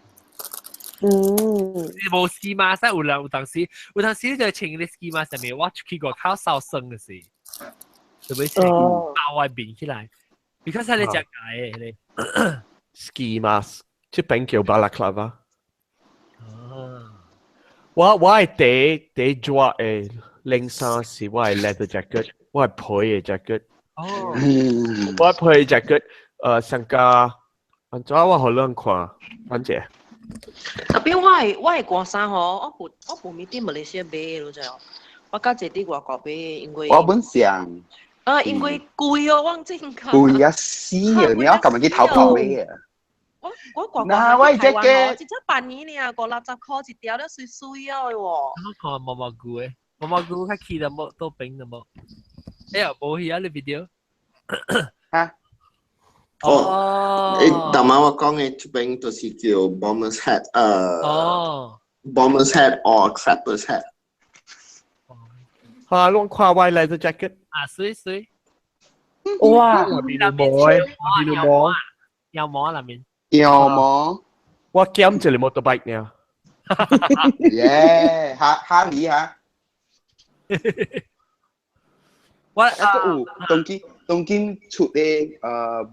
你無 ski mask 有人有當時就穿個 ski mask 上面，我出去外口受霜嘅時，就會穿包外面起來。because 係你食解嘅你。 ski mask，這邊叫 balaclava。哦。我係第第熱的冷衫是我的 leather jacket，我係皮的 jacket。哦。我皮的 jacket，上加，按怎我予恁看，等者。特別我的寒衫吼，我無咪佇馬來西亞買，你知無？我較濟佇外國買，因為我本想。啊，因為貴哦，我真講。貴啊死啊！你要撳去淘寶買啊！我我外國台灣哦，一隻半年爾，50-60箍一條，了媠媠哦的喎。我看毛毛菇的，毛毛菇較起得無，都平得無。哎呀，無去啊！你 video。嚇？哦，頭晚我講的這邊就是叫 bomber's hat，bomber's hat or trapper's hat。嚇，攏看我 leather jacket。啊，媠媠。哇！邊度毛的？邊度毛？有毛內面。有毛。我減一個 motorbike 呢。耶，哈哈利哈。我啊有當今出的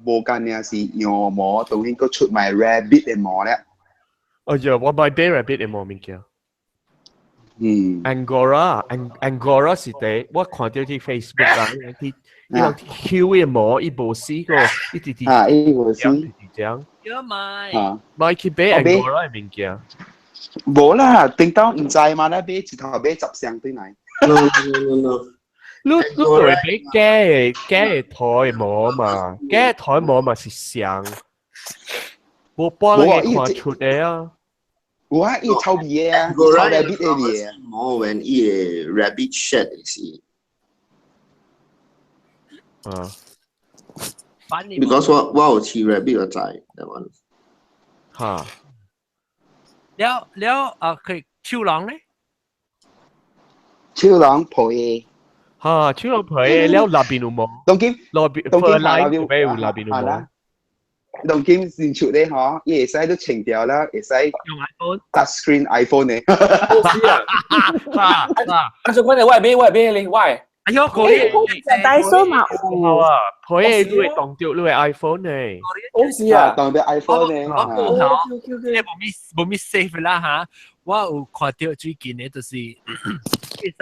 無間爾是羊毛，當今閣出賣 rabbit 的毛咧。哦呀，我買 rabbit 的毛物件。Angora，Angora 是第，我看到佇 Facebook 啊，啲伊人搝的毛，伊無死過，一直直啊，伊無死，一直這樣。有買。買去買 Angora 的物件。無啦，頂到毋知嘛咧，買一頭買10箱對來。 No no no no。你對買假的台毛嘛？假的台毛嘛是上，無半個看出的啊。有啊，伊臭味嘅啊，臭 rabbit 嘅味啊。毛 when 伊個 rabbit shed 是。啊。 Because 我有飼 rabbit 我知，that one。嚇。了了啊，佢手囊咧？手囊皮嘅。嚇，手囊皮嘅，了內邊有冇？當今內邊當今下邊有內邊有冇？當今先出咧嗬，伊會使都清掉啦，會使用 iPhone touch screen iPhone 咧。啊啊！啊，做關係我係咩？我係咩咧？我係。哎喲，嗰啲大數嘛有啊，佢你會當掉你嘅 iPhone 咧。好似啊，當掉 iPhone 咧。我冇嗬，你冇咪冇咪 save 啦嚇。我有看到最近嘅就是，會使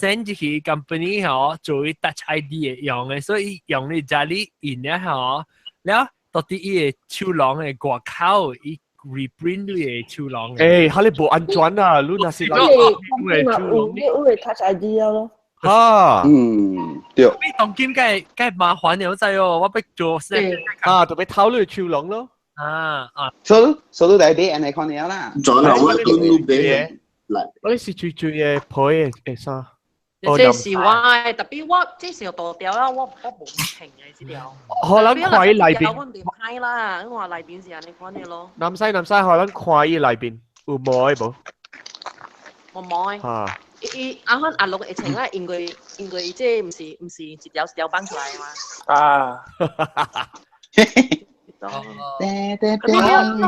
send 去 company 嗬做 Touch ID 嘅用嘅，所以用你家裡印咧嗬，了到底伊個手囊嘅外口，伊 reprint 你嘅手囊。誒，哈你無安全啊！你若是來你嘅手囊，你有 Touch ID 咯。啊，嗯，對。你當今梗係麻煩了，知哦，我欲做啊，就欲偷你手囊咯。啊啊，所以來買按呢款了啦。咗啦，我都買。我你是最最嘅皮嘅嘅衫。這是我的，特別我這是大條啦，我無穿嘅這條。可能看伊內邊。我唔歹啦，我話內邊是按呢款嘅咯。南西南西，可能看伊內邊有毛的無？無毛的。嚇。伊阿漢阿六會穿啦，因為這毋是一條一條綁出來的嘛。啊。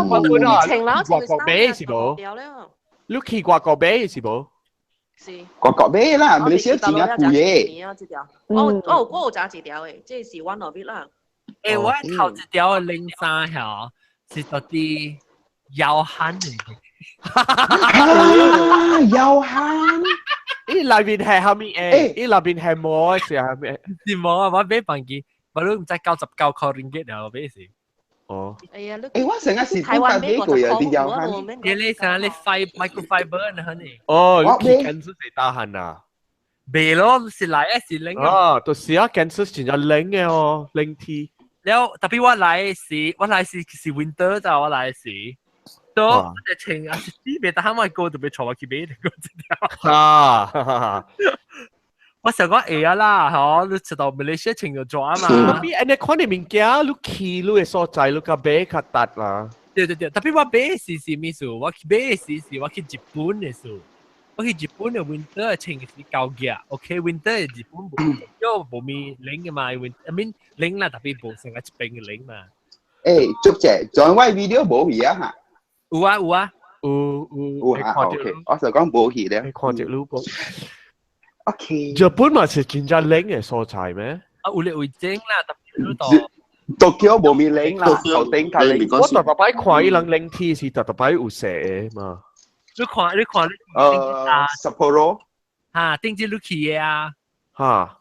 外國買是無？你去外國買是無？是。外國買啦，馬來西亞真正貴嘅。我有食一條的，這是 one of it 啦。欸，我頭一條的冷衫嗬，是到底腰汗的。啊，腰汗！伊內面係蝦米誒？伊內面係毛是蝦米？是毛啊！我買飯機，我都毋知99塊令吉了，買是。哦。哎呀，你欸，我成日是台灣買買過啊，啲腰汗。你你啥？你 microfiber 呢？你？哦，你去 Kansas 是大汗啊？袂咯，是來啊，是冷啊。就是啊，Kansas 真正冷嘅哦，冷天。了，特別我來時，我來時是 winter 就我來時。都我就穿啊，是啲別，但係我哥就別坐我去買個這條。啊！我想講會啊啦，嗬，你知道馬來西亞穿就做啊嘛。特別按呢款的物件，你去你的所在，你較買較值啦。對對對，特別我買時是咩事？我去買時是我去日本的時，我去日本的 winter 穿是厚嘅，OK，winter 日本無，因為無咪冷嘅嘛，I mean 冷啦，特別無成個一邊嘅冷嘛。欸，足者，轉位 video 無去啊嚇。有啊有啊，有有有啊，OK，我就講無去咧。看到你無？OK。日本嘛是真正冷的所在咩？啊，有咧會整啦，特別你到。東京無咪冷啦，頭頂較冷。我特特擺看伊人冷天是特特擺有雪的嘛。你看你看你。札幌。嚇，頂次你去的啊。嚇！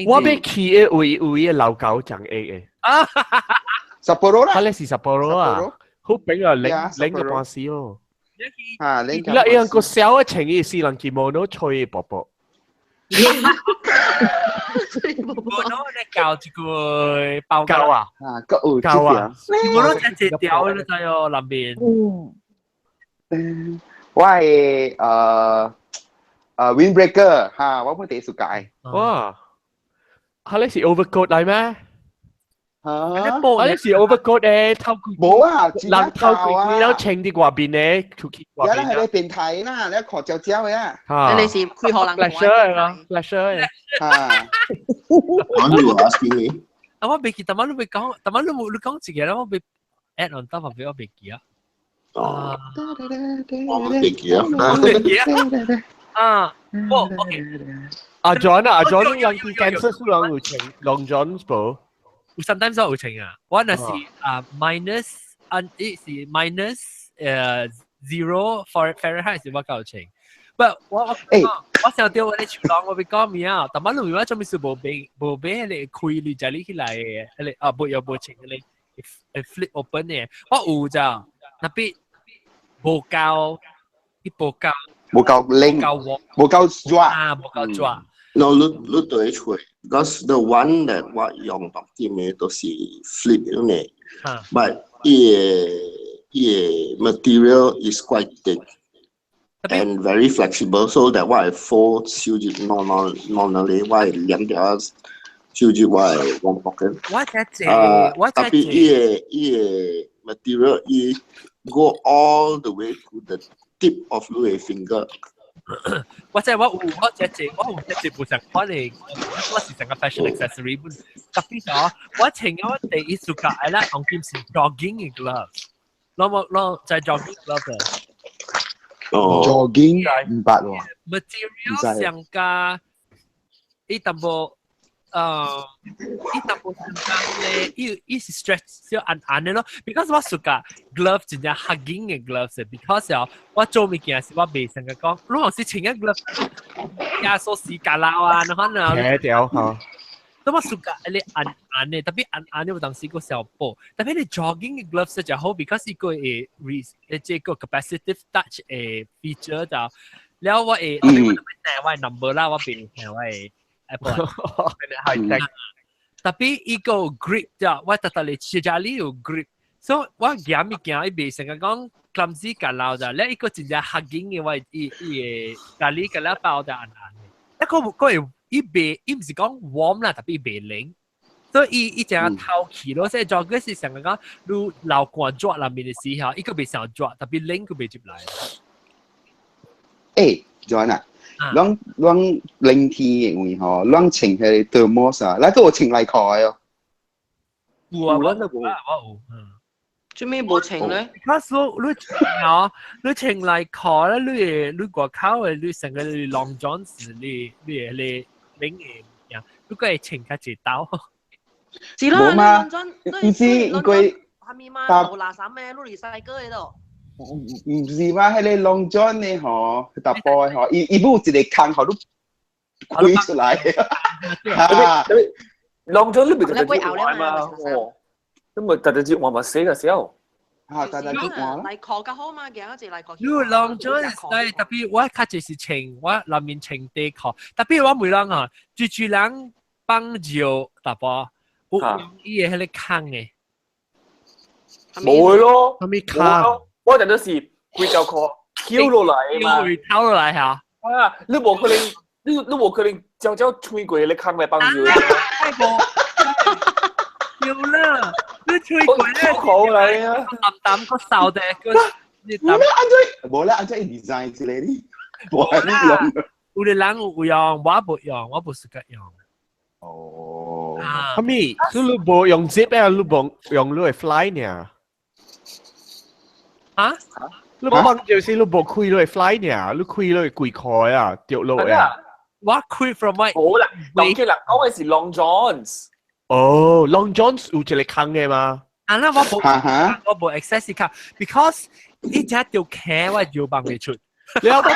我欲去的位有伊的老狗長會的。啊！札幌啦。佢咧是札幌啊。好平啊，冷冷個半死哦。啊，冷。你一個小的穿伊四人旗毛都吹薄薄。我攞你教一個包教啊，啊，個有教啊，我攞只條你知哦，南邊。嗯。我係windbreaker 嚇，我本地暑假。哇！哈，你是 overcoat 嚟咩？嚇！我是 overcoat 誒，透冇啊，人透佢有穿啲外邊咧，出去外邊。而家係你變態啦，你看焦焦嘅啊。你是開荷蘭？Flasher 啦，flasher。嚇！我你 asking me？啊，我未記，但係你未講，但係你冇你講自己啦，我未 add on 得，我未記啊。哦，我未記啊，未記啊。啊，哦，OK。阿 John 啊，阿 John 人 Kansas 人有穿 Long John 無？ sometimes 我有穿啊，我若是啊 minus 啊，伊是 minus 0 Fahrenheit 是我夠穿。不，我我想到我咧手囊，我欲講咩啊？但係你我做咩事無買無買迄個開你就你起來的，彼個啊無又無穿彼個 flip open 的，我有咋？那邊無夠，伊無夠，無夠冷，無夠熱啊，無夠熱。 No, 你對出，because the one that 我用當今的都是 flip 的呢，but 伊個伊個 material is quite thick and very flexible, so that 我會 fold 收入儂儂儂儂咧，我會兩條收入我的 one pocket。我這這我這特別伊個 material 伊 go all the way to the tip of 你的 finger。我這我有我這這我有這這部上款的，我是成個 fashion accessory 本。特別是我穿我第一次甲愛啦，當今是 jogging 的 gloves，攞冇攞就係 jogging glove。哦，jogging 唔捌喎。 material 上加伊淡薄。伊淡薄上加咧，伊伊是 stretch 小按按的咯。Because 我 suka glove 真正 hugging 的 gloves，because 哦，我做物件時我袂成個講，如果是穿個 glove，加鎖匙夾撈啊，然後呢，扯掉嚇。咁我 suka 你按按的，特別按按的有當時個小布，特別你 jogging 的 gloves 就好，because 伊個會 re 這個 capacitive touch 的 feature 就，了我會，我特別訂我 number 啦，我袂聽我 Apple high tech。特別伊個 grip 就，我特特嚟試下你有 grip，所以我行物件伊袂成個講 clumsy 夾撈就，咧伊個真正 hugging 嘅我伊伊會咖喱夾了包就按按的，一個個會伊袂伊毋是講 warm 啦，特別伊袂冷，所以伊伊正透氣咯，所以就嗰時成個講你流汗熱內面的時候，伊個袂想熱，特別冷佢袂入來。欸，Joanna。攏攏冷天的位吼，攏穿彼個 thermos 啊，咱閣有穿內褲的哦。有啊，我有啊，我有。做咩無穿咧？他說你穿哦，你穿內褲咧，你會你外口的，你成個你 long johns，你你會你冷的物件，你閣會穿較濟兜。是啦，無嘛？唔是因為下面嘛，無垃圾咩？你嚟細個的咯。唔是嘛？彼個 long john 的吼，大波的吼，伊伊有一個空，予你開出來。哈，long john 你咪特特換嘛？哦，你咪特特接換咪死個時候。嚇，特特接換啦。內褲較好嘛，行一隻內褲。你 long john 對，特別我較濟是穿我內面穿短褲，特別我每人啊，最最人放尿淡薄，有用伊的彼個空的。冇咯，啥物空？我陣都是規條褲翹落來嘛，翹落來嚇。啊，你無可能，你你無可能朝朝吹過你空來放尿。太無，對啦，你吹過咧，好來啊，淡淡個瘦的個。無啦，按怎無啦，按怎 design 之類的，無係你用。有的人有用，我無用，我無適合用。哦。啥物？你無用 zip 啊？你無用你會 fly 呢？啊？你放就是你無開你會 fly 呢？你開你會規開啊，掉落啊！我開 from my 好啦，當佢人講嘅是 long johns。哦，long johns 有一個空嘅嘛？啊，那我無，我無 access 卡，because 一隻條鉗我就放袂出。你我看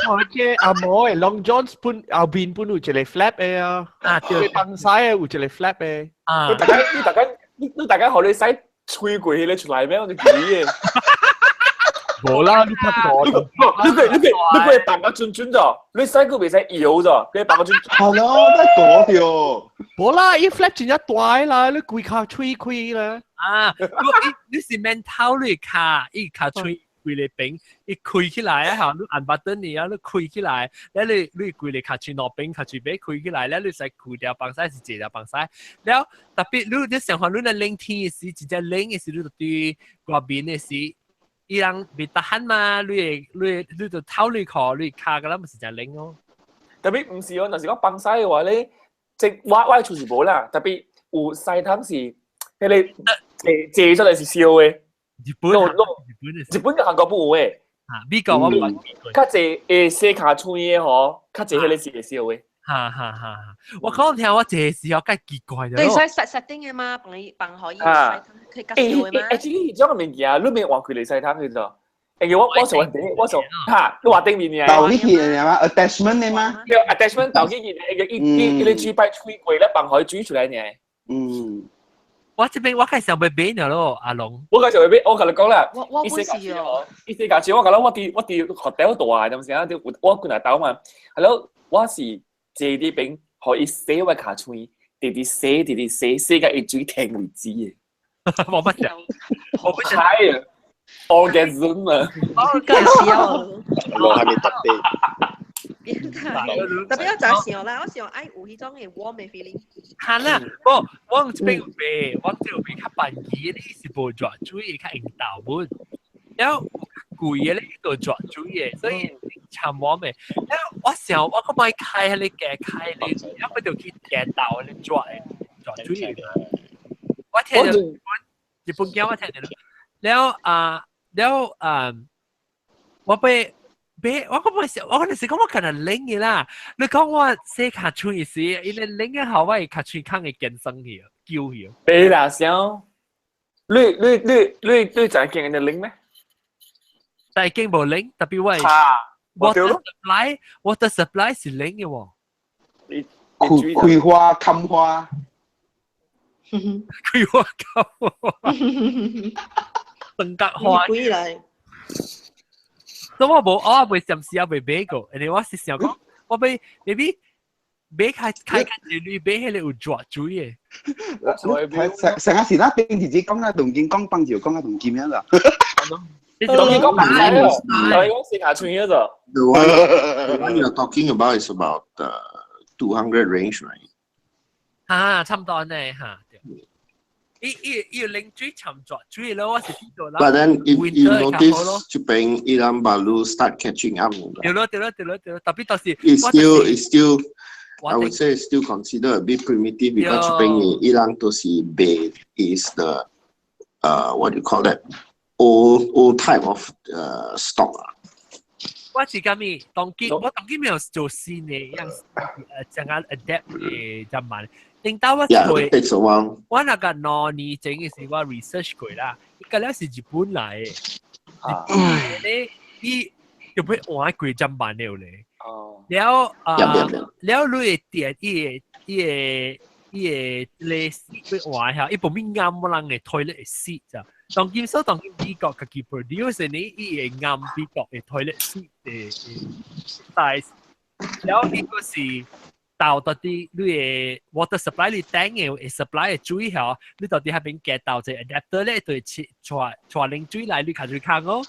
我看這阿毛的 long johns 本後邊本有一個 flap 的啊，啊對，放屎的有一個 flap 的。啊，你大家你大家你你大家予你使吹過彼個出來咩？我就記嘅。無啦，你較大。你個你個你個放個準準咗，你使閣袂使搖咗，佢放個準。係咯，得嗰條。無啦，伊 flap 真正大啦，你規跤吹開啦。啊，你你是免頭你跤，伊跤吹規個邊，伊開起來啊，嚇！你按 button 你啊，你開起來，咧你你規個跤喙兩邊，跤喙尾開起來，咧你使開條放屎是一條放屎。了特別你你想看你若冷天的時，真正冷的時，你就對外面的時。伊人袂 tahan 嘛，你會你會你就透內褲，你跤個咱毋是真冷哦。特別毋是哦，若是講放屎的話咧，即我我厝是無啦，特別有屎桶是彼個坐坐出來是燒的。日本，日本佮韓國不有的。啊，美國我毋捌。較濟會洗跤喙的吼，較濟彼個是會燒的。哈哈哈！我講聽我這時候較奇怪對，所以實實定的嘛，幫伊幫可以洗湯，可以較燒的嘛。欸，這個種物件，你免換開來洗湯去做。欸，我我上頂，我上哈，你話頂面嘅。倒入去的嘛，attachment 的嘛。對，attachment 倒進去，伊伊伊個水擺吹過咧，放予水出來爾。嗯。我這邊我開始想欲買了咯，阿龍。我開始欲買，我共你講啦。我我本是哦。伊洗跤手，我講我佇我佇學校大，當時啊，我幾若兜嘛，係咯，我是坐佇邊，予伊洗我跤喙，直直洗，直直洗，洗甲伊水停為止的。我不食，我不食。啊！ Orgasm 啊！搞笑。我還沒特別。變態，特別我就想啦，我想愛有彼種的 warm 的 feeling。係啦，無我這邊有買，我這有買較便宜的，是無熱水，較用豆本。了有較貴的咧，就熱水的，所以摻我的。了我想我閣買開彼個加開咧，了我就去加豆咧熱的熱水的。我聽著日本鏡我聽著了啊了啊，我被。買我講唔是，我嗰陣時講我可能冷嘅啦。你講我洗跤喙時，因為冷嘅後，我會跤喙空會健身去，揪去。別啦，想你就係見人哋冷咩？但係見無冷，特別我係 water supply 是冷嘅喎。開開花冚花，開花冚花，登格花。鬼嚟！所以我無，我未暫時也未買過，因為我是想講，我買 maybe 買開開較濟鐳，買彼個有熱水的。成成日是那邊直接講啊，同見講棒球講啊，同見樣啦。同見講棒球，同講四下寸嗰度。 The one you're talking about is about 200 range, right? 啊，差唔多呢嚇。伊伊伊冷水沉熱水咯，我是知道啦。 But then if you notice, 這邊伊人 baru start catching up. 對咯對咯對咯對咯，特別到時 It's still I would say it's still considered a bit primitive because 這邊伊人都是賣 is the what do you call that, old type of stock 啊。我是咁咪當今我當今沒有做新的樣，將個 adapt 的就慢。頂到我做，我那個2年前嘅時我 research 過啦，伊個了是日本來的，日本咧伊就欲換幾針慢了咧。哦。了啊，了你會電伊個伊個伊個咧欲換下，伊無咪啱我人嘅 toilet 會 seat 咋。當今所當今美國家己 produce 呢，伊會啱美國嘅 toilet seat 的 size。了伊個是。到到底你的 water supply 你頂嘅會 supply 的水吼，你到底彼邊加到一個 adapter 咧，就會切帶帶冷水來你跤喙空哦。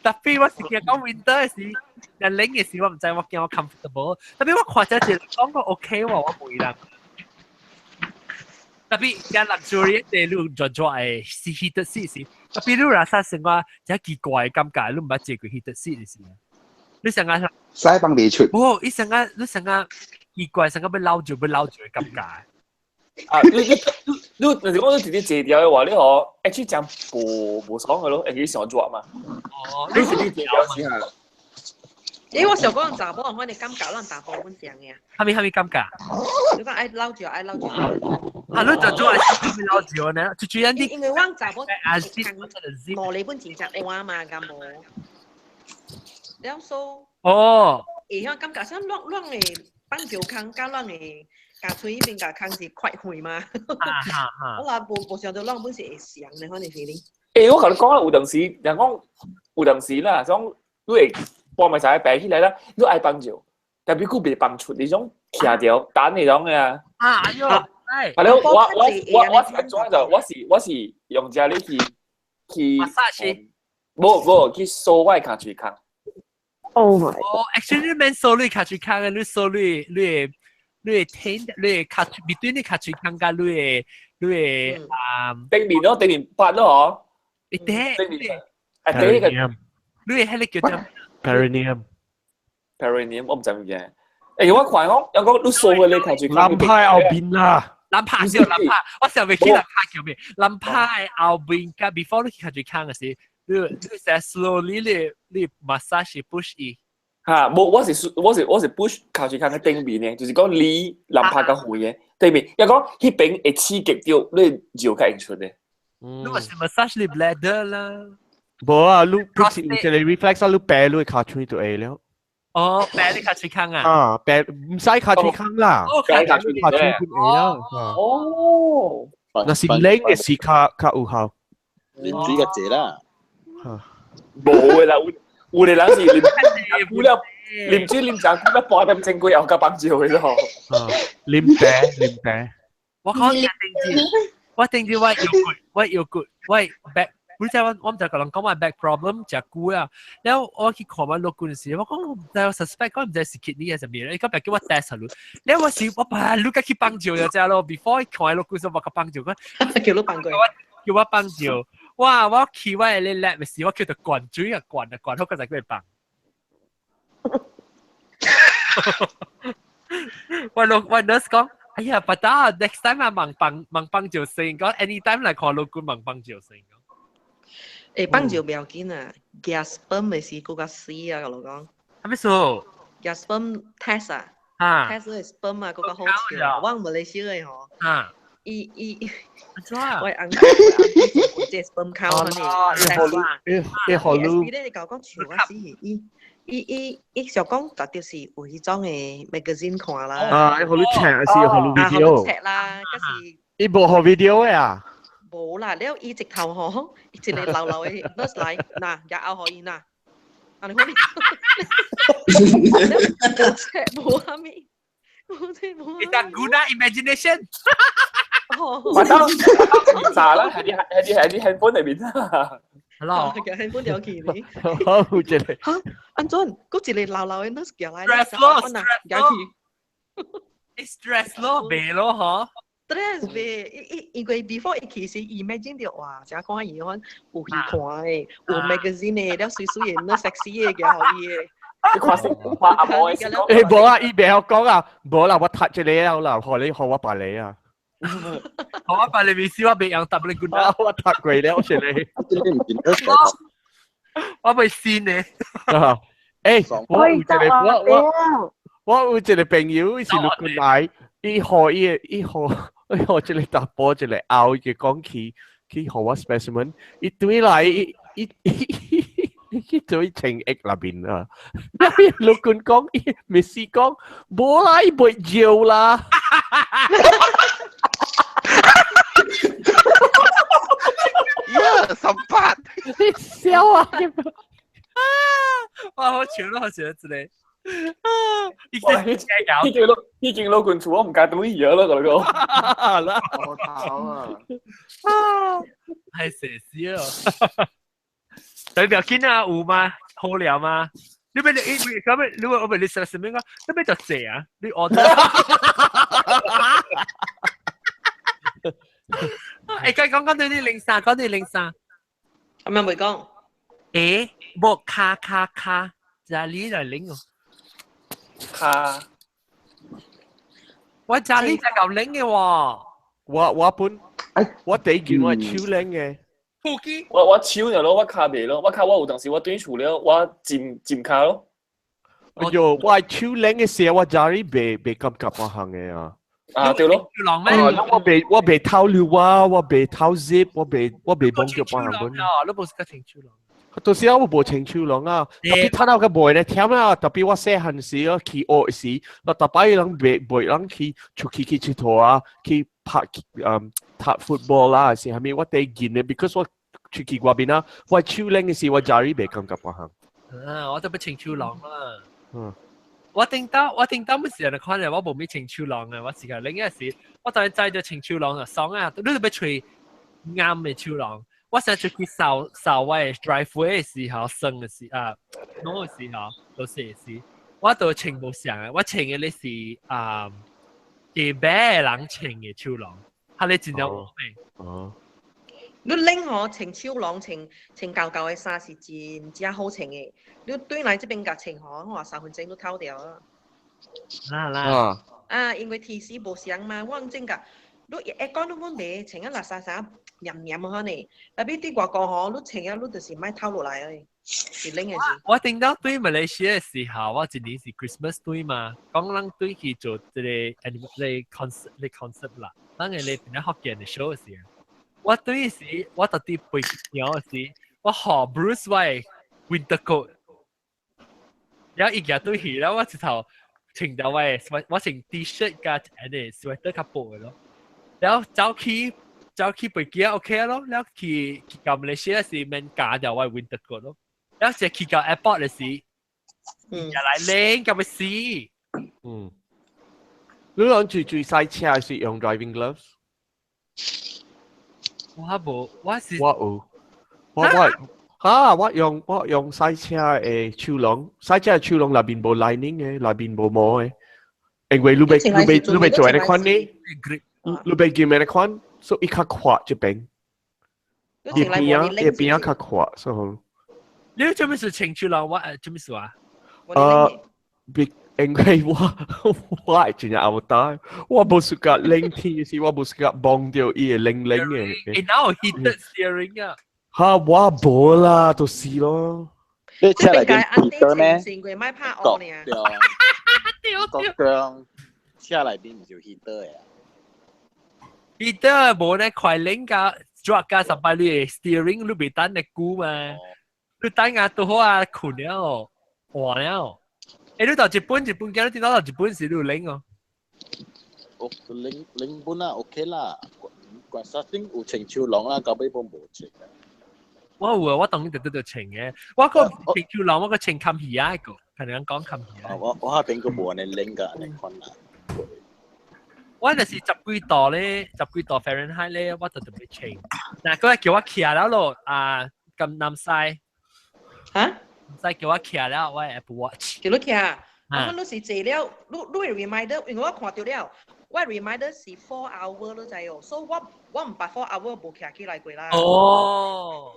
特別我是驚講 winter 的時，若冷的時我毋知我驚我 comfortable。特別我看這一個講個 OK 喎，我問人。特別驚 luxury 的你熱熱的是 heated seat 時，特別你若啥生活真奇怪的感覺，你毋捌坐過 heated seat 的時。你成日使幫你出，無，伊成日你成日奇怪，成日欲老住欲老住的感覺。啊，你你你你，若是講你直接坐掉的話，你嗬，actually 真無無爽的咯，會去上熱嘛。哦，你直接坐掉先啊。因為我想講查某人，反正感覺咱查甫本正嘅。啥物啥物感覺？你講愛老住愛老住。啊，你就做愛老住呢？就主要你。因為阮查某毛你本真正換嘛，敢無？了所哦，會曉感覺像攏攏的棒球空，佮攏的共喙彼邊共空是快血嘛。我若無無想到攏本是會像的，反正 feeling。欸，我共你講啊，有當時人講有當時啦，講你會半暝時爬起來啦，你愛放尿，但係佢袂放出，你種徛著等那種的啊。啊，哎喲，啊，了我我我我是按怎就，我是用這你去去，無無去掃我的跤喙空。 Oh my！哦，actually 你免掃你跤喙空的，你掃你你你天你跤面對你跤喙空佮你的你的啊頂面咯，頂面八咯嗬。你頂頂面啊，頂個你彼個叫做 Perineum。 Perineum 我毋知物件。欸，我看講，人講你掃過你跤喙空。藍牌後邊啦。藍牌對藍牌，我想袂起藍牌叫咩？藍牌後邊佮 before 你去跤喙空的時。你你成 slowly 你你 massage push 伊。哈，無，我是 push 跤喙空的頂面的，就是講離藍拍較遠的頂面，伊講彼邊會刺激著你尿較會出的。你嘛是 massage 你 bladder 啦。無啊，你不是有一個 reflex 啊，你掰你跤喙就會了。哦，掰你跤喙空啊？啊，掰毋使跤喙空啦，掰跤喙跤喙本會了。哦，若是冷的時較較有效。啉水較濟啦。無的啦，有有的人是啉久了，啉水啉誠久了，半點鐘過後才放尿的咯。啉茶啉茶。我講定住，我定住我腰骨，我腰骨，我 back 你知我我毋知共人講我 back problem 誠久啊，了我去看我老君時，我講我毋知我 suspect 講毋知是 kidney 還是啥物，伊講別叫我 test 咯。了我是我把你甲去放尿就知咯，before 看老君時我甲放尿，講叫你放過，叫我放尿。哇！我去我的 lab 時，我叫做灌水啊，灌啊灌，好個就叫伊放。我老我 nurse 講。哎呀，不得，next time 啊，問放問放就先，講 anytime 來看老君問放就先。誒，放尿不要緊啊，gas sperm 的時閣較死啊，我講。啥物事？gas sperm test 啊，test 的 sperm 啊，閣較好笑。我馬來西亞的吼。啊。伊伊，我翁我這 sperm count 呢，test 啦。伊好你。你講講笑我死，伊。伊伊伊想講，絕對是有彼種的 magazine 看啦。啊，伊予你 check 還是予你 video？ check 啦，可是。伊無予 video 的啊？無啦，了伊直頭吼，伊一個老老的 nurse 來，嗱，也拗予伊嗱，按呢款，無check 無啥物，無這無。伊當 guna imagination。我當查啦，係啲係啲係啲 handphone 裏面啊。 Hello，嘅 handphone 掉去呢？好，一個。嚇，按怎？閣一個老老的 nurse 行來， stress 咯，stress 咯，stress 咯，袂咯，嗬。 stress 袂，伊伊因為 before 伊其實 imagine 著哇，誠看伊款有戲看的，有 magazine 的，了媠媠的，那 sexy 的，予伊的。你看成看阿毛的。欸，無啊，伊袂曉講啊，無啦，我讀一個了啦，予你予我別個啊。好啊，別你意思我袂用答你滾我讀過了，是你。我袂信呢。欸，我有一個我我我有一個朋友，伊是陸軍來，伊予伊的伊予伊予這個查埔一個後，伊就講去去予我 specimen，伊轉來伊伊伊去做穿液內面啊。陸軍講，伊咪是講，無啦，伊袂尿啦。呀，18！你笑啊！哇，好笑咯，好笑之類。已經老已經老軍厝，我毋敢對伊咗咯，嗰個。我頭啊！係蛇死咯。代表緊啊，有嗎？好了嗎？你咪你你咁咪你我咪你食什麼個？你咪就謝啊！你 order。欸，講講講對你零三，講對零三。咁樣袂講。欸，無卡卡卡，家裡來拎哦。卡。我家裡就夠拎嘅喎。我我本，我第一件我係手拎嘅。我我手就咯，我卡袂咯，我卡我有當時我轉厝了，我佔佔卡咯。哎喲，我係手拎嘅時候，我家裡袂袂感覺我行嘅啊。啊，對咯。我袂我袂偷尿啊，我袂偷 zip，我袂我袂幫腳幫人本。你無是個穿手囊？到時我無穿手囊啊，特別睇到個袂咧忝啊，特別我細漢時我去學時，我特擺人袂袂人去出去去𨑨迌啊，去拍嗯踢 football 啦，是啥物？我第見咧，because 我出去外邊啊，我手拎嘅時我家裡袂感覺我行。啊，我都不穿手囊啦。嗯。我頂到我頂到乜時陣看咧，我無咩穿手囊嘅，我時間另一時，我當然知咗穿手囊就爽啊！你都欲揣啱嘅手囊。我成日出去掃掃我的 driveway 的時候，算的時啊，弄的時候，都是時，我都穿無像嘅，我穿嘅咧是啊，地白的人穿嘅手囊，佢咧真正好美。哦。你拎吼穿手囊，穿穿舊舊的衫是真正好穿的。你對來這邊共穿吼，我話3分鐘都透掉啊。啦啦。啊，因為天時無相嘛，我真甲，你會講你問題，穿啊垃圾衫黏黏可呢，特別對外國吼，你穿啊，你就是莫透落來的，是冷的是。我聽到對馬來西亞的時候，我一年是 Christmas 對嘛，講咱對去做這個 animal 個 concert 個 concert 啦，咱個咧邊個福建的 show 時，我對時我特地背鳥時，我學 Bruce 我 winter coat，然後伊舉對去，然後我一頭穿到我的我穿 T-shirt 加按呢 sweater 較薄的咯，然後走去。走去飛機 OK 咯，了去去到馬來西亞時免加掉我 winter coat 咯，了時去到 airport 的時，又來冷咁要死。嗯，你講最最駛車是用 driving gloves？我無，我是我有，我我哈，我用賽車的手囊，賽車的手囊內面無 lining 的，內面無毛的，因為你欲做按呢款呢，你欲撳按呢款，所以伊較闊這邊，伊邊仔較闊，所以。你做咩事穿手囊？我做咩事啊？別因為我係真正後大，我無 suka 冷天時，我無 suka 摸著伊會冷冷的。欸，哪有 heated steering 啊？哈，我無啦，就是咯。你車內邊 heater 咩？成個莫拍烏爾。對，對。車內邊毋是有 heater 的。 heater 無呢，快冷甲抓甲十擺你的 steering 你袂等得久嘛？你等下拄好啊，睏了，換了。欸，你到日本日本，今日聽到到日本時你有冷哦？哦，冷冷本啊，OK 啦。關沙丁有穿手囊啦，到尾本無穿。我有啊，我當然就得穿嘅。我個穿手囊，我個穿冚耳仔個，可能講冚耳仔。我下邊個無按呢冷㗎，按呢款啦。我就是十幾度咧，十幾度 Fahrenheit 咧，我就特別穿。嗱，嗰日叫我徛了咯，啊，咁南西。嚇？唔使叫我徛了，我 Apple Watch。叫你徛。我你是坐了，你你 reminder，因為我看到了，我 reminder 是 4 hour 你知哦，所以我毋捌 4 hour 無徛起來過啦。哦。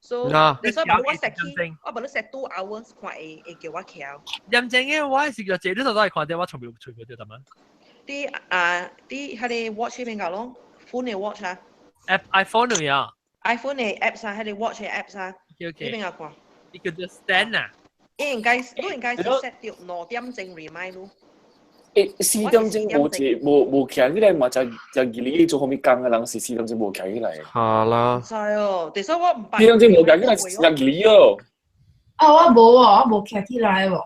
所以，你所以我 set 起，我無你 set 2 hours 看會叫我徛。認真嘅，我是叫坐，你都係看到我從未隨過掉得嗎？啲啊啲彼个 watch 邊個咯？phone 的 watch 啊。 App iPhone 有啊。 iPhone 的 apps 啊，彼个 watch 的 apps 啊。 OK。呢邊個看？你叫做 stand 啊？應該你應該是 set 掉2點鐘 remind 咯。欸，4點鐘無一無無徛起來嘛，就就二你做啥物工嘅人是四點鐘無徛起來。哈啦。知哦，其實我毋捌。四點鐘無徛起來，就二你哦。哦，我無哦，我無徛起來喎。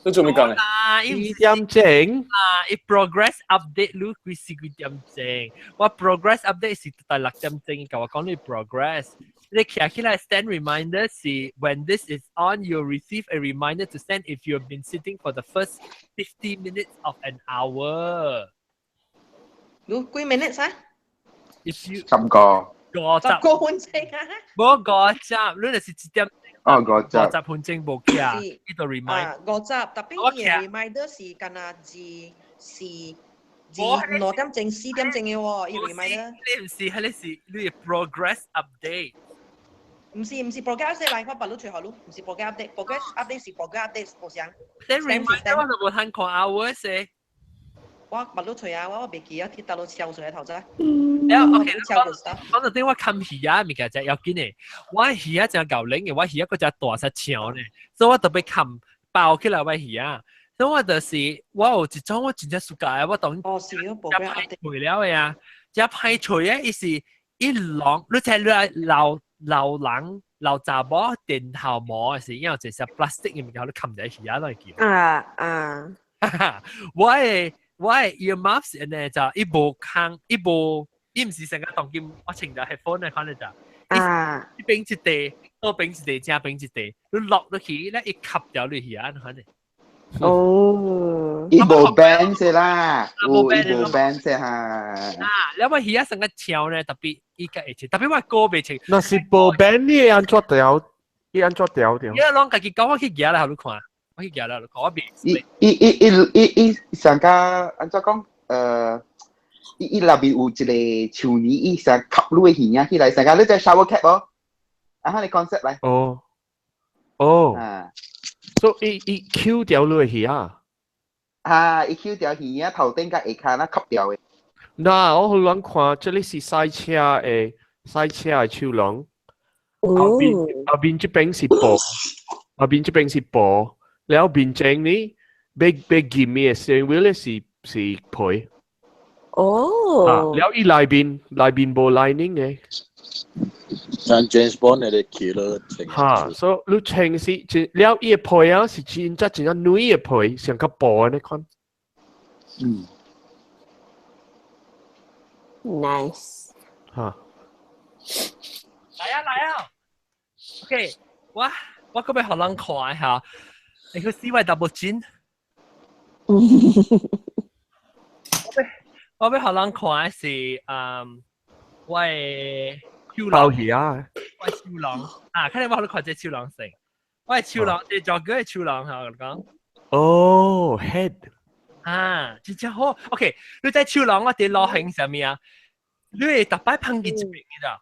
你做咩工啊？四點鐘。啊，伊 progress update 你幾時幾點鐘？我 progress update 是第6點鐘，共我講你 progress。你徛起來 stand reminder 是 when this is on, you'll receive a reminder to send if you have been sitting for the first 50 minutes of an hour。你幾 minutes 啊？ If you 10個。五十 10個分鐘啊？無五十，你就是一點。哦，五十。 50分鐘無徛，呢度 remind。啊，五十，特別伊的 reminder 是干焦二四二2點鐘4點鐘的喎，伊 reminder。你毋是，彼个是你的 progress update。毋是毋是 progress update 來，我捌你揣予你，毋是 progress update，progress update 是 progress update 無相。你 reminder 我就無通看 hours 的。我捌你揣啊，我袂記啊，去佗落抄出來頭先。了 OK，講講到頂我冚耳仔物件就要緊的，我耳仔真𠢕冷的，我耳仔閣只大隻長呢，所以我特別冚包起來我耳仔。所以我就是我有一種我真正 suka 的，我當哦是哦，遮歹揣了的啊，遮歹揣的，伊是一籠，你知你愛老老人老查某電頭毛的時，因為一隻 plastic 的物件，你冚在耳仔內叫。啊啊！我的 earmuffs 呢就伊無空，伊無，伊毋是成個當今我穿著 headphone 的款的就，啊，一邊一塊，倒邊一塊，正邊一塊，你落落去咧，伊吸掉你耳仔款的。哦，伊無 band 先啦，有伊無 band 先哈。啊，了我耳仔成個長呢，特別伊個會穿，特別我歌袂穿。若是無 band，你會按怎調？伊按怎調掉？伊攏家己講，我去舉來予你看，我去舉來予你看，我袂。伊伊伊伊伊伊上加按怎講？伊內面有一個樹泥，伊成吸你的耳仔起來，成個你隻 shower cap 無？啊，彼個 concept 來。哦，哦，啊，所以伊 Q 掉你的耳仔。啊，伊 Q 掉耳仔頭頂佮下跤那吸掉的。嗱，我予人看，這裡是賽車的手囊，後邊這邊是布，後邊這邊是布，了面前呢，欲欲撳的 steering wheel 咧是皮。哦。啊，了伊內面無 lining 的。像 James Bond 那個 killer 穿。哈，所以你穿是真了伊的皮啊，是真正真正軟的皮，像較薄的那款。Nice。哈。來啊來啊！OK，我閣欲予人看下，你去 see 我 double chin。我欲予人看的是，我的手包囊，魚啊！我手囊啊，看你我都看這手囊成，我係手囊，這作歌嘅手囊嚇，我講。哦，head 啊，真正好。OK，你在手囊我佇流行啥物啊？你會逐擺碰見一邊嘅咋？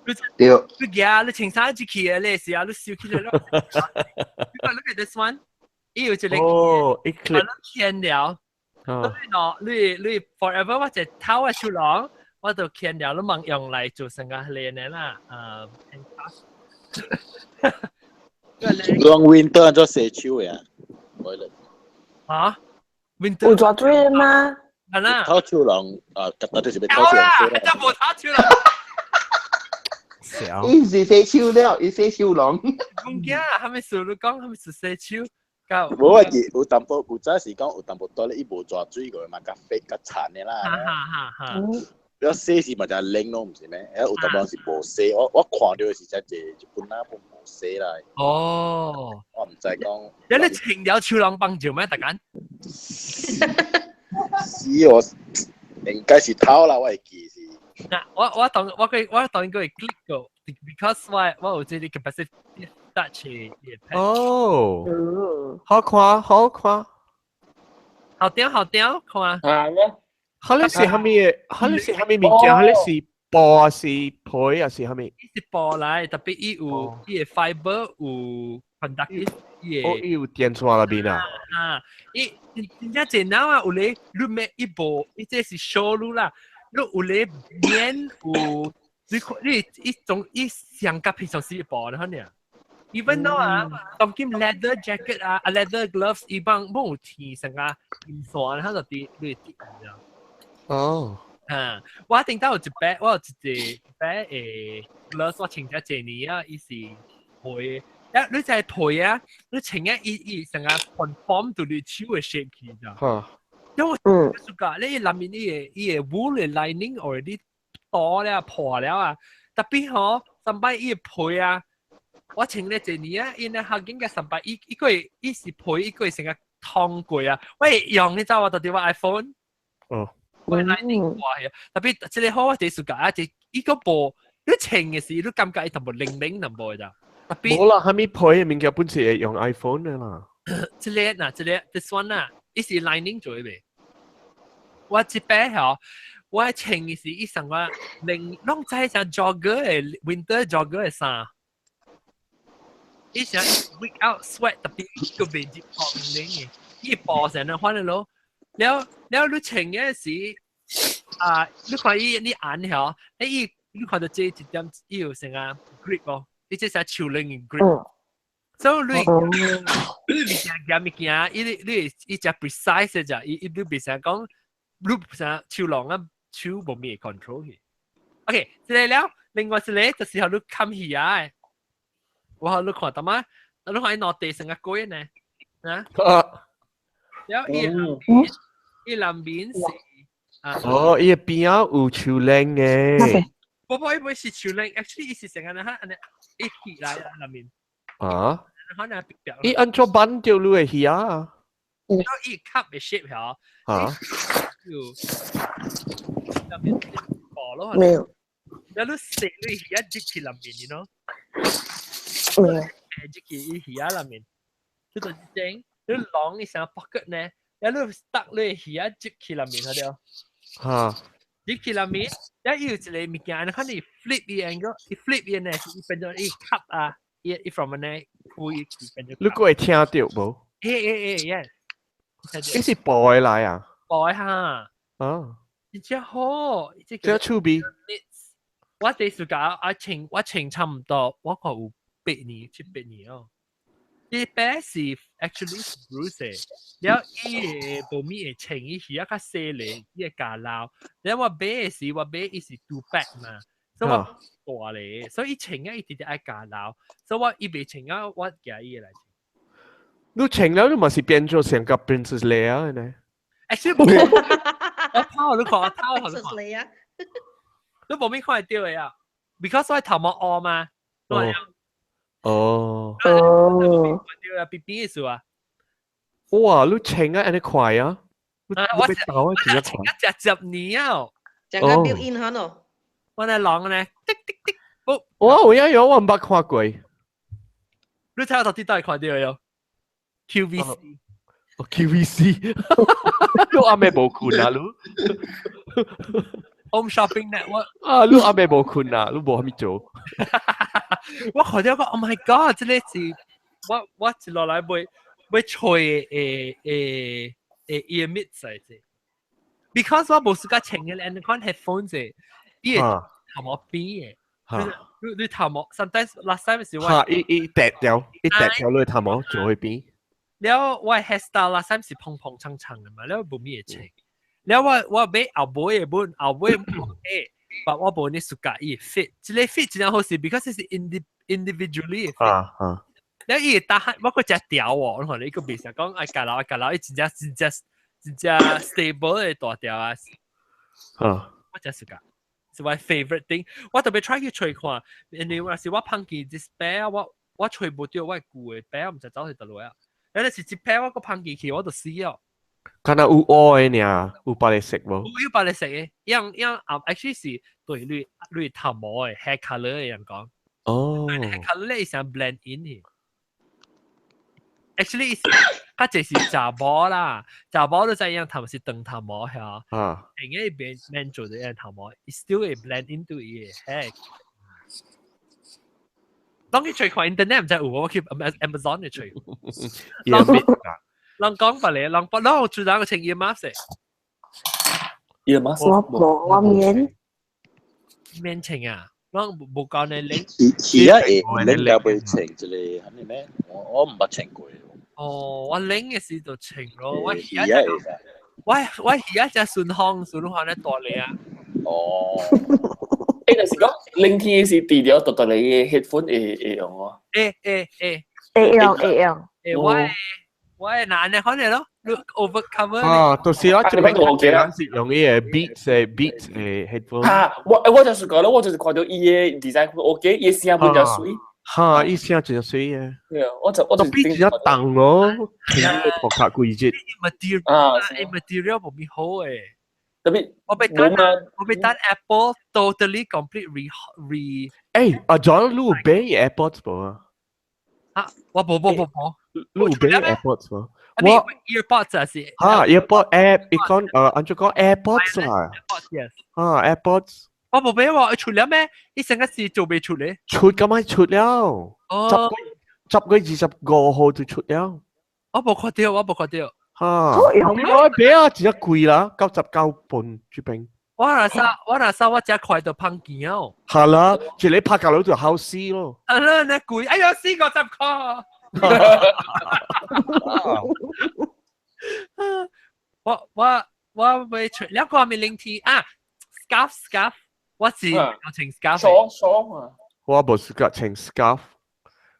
你對，你行，你穿衫入去嘅，你時啊，你收起來，你看 look at this one，伊有一個哦，一 clip 牽了。你喏，你 forever 我一頭嘅手囊，我就牽了，你望用來做成個練嘅啦，講 winter 做洗手嘅啊，啊，winter 有抓水嗎？係啦，頭手囊啊，特別是要頭手囊洗啦，真無頭手囊。伊是洗手了，伊洗手囊。唔驚，係咪數你講，係咪是洗手？無我記有淡薄，有早時講有淡薄多咧，伊無抓水過嘛，較肥較殘的啦。哈哈哈！了洗是嘛就冷咯，毋是咩？有淡薄是無洗，我看著是真濟一本仔本無洗啦。哦，我毋知講。你你穿了手囊幫住咩？大家？是我應該是偷啦，我會記是。嗱，我當我佢我當佢會 click 過，because 我有這個 capacity touch 嘅。哦，好看好看，好屌好屌，看。啊咩？佢你是蝦米？佢你是蝦米物件？佢你是布還是皮還是蝦米？伊是布來，特別伊有伊個 fiber 有 conductive，伊個哦，伊有電線那邊啊。啊，伊真正電腦啊，有咧你咩伊無，伊這是 show 你啦，你有咧面有，你看你一種伊上甲平常時布咧，可能。Even though 啊，當今 leather jacket 啊，啊 leather gloves 伊幫冇有天成個金線，它就啲你啲咁。哦，啊，我頂到有一擺，我有一個擺誒 gloves 我穿咗一年啊，伊是皮，啊你就係皮啊，你穿啊伊伊成個 conform 到你手嘅 shape 去咋。嚇，因為我覺你內面伊個 wool 嘅 lining already 多了破了啊，特別吼，上擺伊個皮啊。我穿咧一年啊，因咧學緊嘅上擺伊伊個伊是皮，伊個成個燙過啊。喂，用你知我到底我 iPhone，哦，我 lightning 掛去，特別這個好我第暑假啊，這伊個布你穿嘅時，你感覺伊淡薄靈靈淡薄咋。特別冇啦，蝦米皮嘅物件本是會用 iPhone 嘅啦。這個嗱，這個 this one 啊，伊是 lining 做嘅未？我這擺吼，我穿嘅時，伊上我零攏知像 jogger 嘅 winter jogger 嘅衫。伊想 week out sweat 特別個未入破零嘅，伊布成日翻嚟咯。了了，你穿嘅時啊，你看伊你眼吼，你伊你看到這一點，伊有成個 grip 哦，伊這是手輪嘅 grip。所以你你物件夾物件，伊你你伊只 precise 嘅咋，伊伊你別成講，你成手龍啊，手無咩 control 去。OK，這個了，另外一個就是予你冚魚仔。我好你看到嗎？你看伊落地成個鬼呢？啊？然後伊伊南面是啊。哦，伊邊仔有樹林嘅。不不，伊不是樹林，actually 伊是成個那哈，一起來啊南面。啊？可能表。伊按怎挽著你的魚啊？然後伊 cup 嘅 shape 嚇。嚇？有。南面薄咯。沒有。然後你食你魚仔入去南面，你喏。沒有。誒，這個伊魚仔內面，這個整，你籠伊成 pocket 呢，然後你搭你魚仔入去內面，睇到？嚇！入去內面，然後伊有一個物件，你看你 flip 伊 angle，伊 flip 伊呢，伊變做伊 cup 啊，伊伊 from 呢開變做。你閣會聽著無？欸欸欸，yes。伊是布的來啊？布的哈。啊。真正好，這個。這趣味。我第暑假我穿我穿差唔多，我看有8年七八年哦。這擺是 actually Bruce 了伊個無咪會穿伊是啊較細咧，伊會加老。了我買的時我買伊是 two pack 嘛，所以我大咧，所以伊穿啊伊直直愛加老，所以我伊未穿啊，我寄伊來穿。你穿了你嘛是變做成個 Princess Leia 呢？ Actually 我拋你看我拋你看。 Leia。你無咪看會到的啊？Because 我頭毛烏嘛。哦。哦。哦。對啊，B B 嘅事啊。哇！你穿啊，按呢快啊？我我穿一隻10年啊。講個 built in 哈喏。我來狼呢，滴滴滴。我有有我毋捌看過。你睇下到底都係看到喲？QVC。哦 QVC，你暗暝無睏啊？你 Home Shopping Network 啊！你暗暝無睏啊？你無啥物做？我看到個 Oh my God！這個是我一落來買買吹的誒誒誒 ear mitt 嚟啫。Because 我無時間穿嘅，你看 headphone 啫，伊會頭毛邊嘅。你頭毛，sometimes last time 是我嚇，伊伊跌掉，伊跌掉你頭毛做去邊？了我 hairstyle last time 是蓬蓬長長嘅嘛，了無咩會穿。了我買後尾嘅本，後尾冇但我無呢 suka 伊 fit，這個 fit 真正好勢，because 是 individually fit。啊啊！了伊會打我個只條哦，你看你個袂使講愛夾老愛夾老，伊真正真正真正 stable 的大條啊。啊！我真 suka，是我 favorite thing。我特別 try 去揣看，因為若是我碰見這 pair，我揣無著我舊的 pair，毋知走去佗落啊。有時一 pair 我個碰見去，我就死了。敢若有烏的爾，有別个色無？有別个色的，樣樣啊，actually 是對你你頭毛的 hair color 的人講。哦。 hair color 咧想 blend in 去。Actually，較濟是查某啦，查某都知樣頭是長頭毛係啊。應該變免做的樣頭毛，still 會 blend into 伊的 hair。當佢揣看 internet 毋知有，我去 Amazon 去揣。人講白嚟，人講，人主打個穿 earmuffs。 earmuffs 我無，我免。免穿啊！我無教你拎。是啊，會拎了袂穿一個，係咪咩？我毋捌穿過。哦，我拎嘅時就穿咯，我而家我而家只順風順風咧大嚟啊！哦。誒，就是講聆聽是除了獨獨你嘅 headphone 會會用哦。會會會。會用會用。會我我會拿呢款嘅咯，你 over cover。啊，就是我這邊較濟是用伊個 Beats 的 Beats 的 headphone。嚇，我我就是講咯，我就是看到伊嘅 design OK，伊聲本就媠。嚇，伊聲真媠嘅。對啊，我就我就 Beats 真重咯，聽個頭殼規隻。 material 啊，material 無咪好誒。特別我被單 Apple totally complete re re。誒，阿 John，你有買 AirPods 無啊？啊，我無無無無。你有買 AirPods 無？我 EarPods 啊是。嚇，EarPod Air，伊講按怎講 AirPods 啊？ AirPods yes。嚇，AirPods。我無買喎，出了咩？伊成個是做未出咧。出咁咪出了。哦。 10月25號就出了。我無看到，我無看到。嚇！我買啊，真貴啦，99半這邊。我若啥，我若啥，我只快到碰見哦。係啦，一個拍膠佬就好死咯。係啦，你貴，哎呀，四五十塊。我會出兩個咪靈體啊，scarf scarf，我是有穿 scarf。爽爽啊！我無 suka 穿 scarf。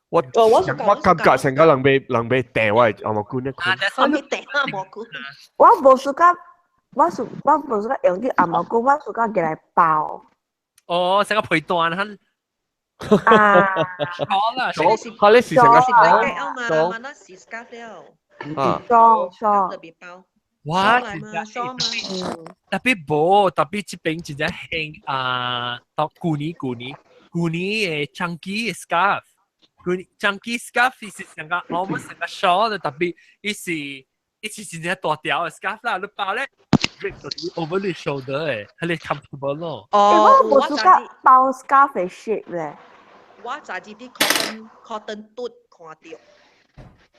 我我感覺成個人被人被掟我紅毛棍一棍。我被掟紅毛棍。我無 suka，我是我無 suka 用啲紅毛棍，我 suka 寄來包。哦，成個皮段哈。啊！好啦，佢你是成個是啊嘛，嘛那是 scarf 了。啊。裝裝。特別包。哇！特別無，特別這邊真正興啊，到舊年舊年舊年的長期 scarf。佢長期 scarf 是成個 almost 成個 shawl 的，特別伊是伊是真正大條的 scarf 啦，你包咧 drape 到 over 你 shoulder 的，係你 comfortable 咯。哦，我無 suka 包 scarf 的 shape 咧。我早知啲 cotton cotton 嘟看到，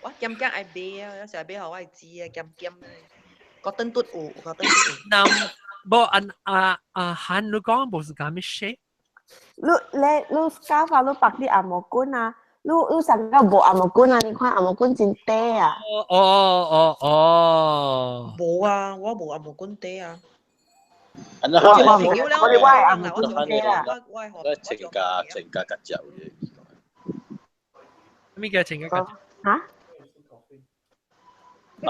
我兼兼愛買啊，有時買予我知啊，兼兼 cotton 嘟有，cotton 嘟有。嗱，無按啊啊，韓你講無是講咩 shape？你你你 scarf 啊，你綁啲紅毛棍啊？你你上個無紅毛棍啊？你看紅毛棍真短啊！哦哦哦哦，無啊，我無紅毛棍短啊。我我朋友我哋我係紅毛棍短啊！我情價情價夾腳嘅。咩叫情價夾？嚇？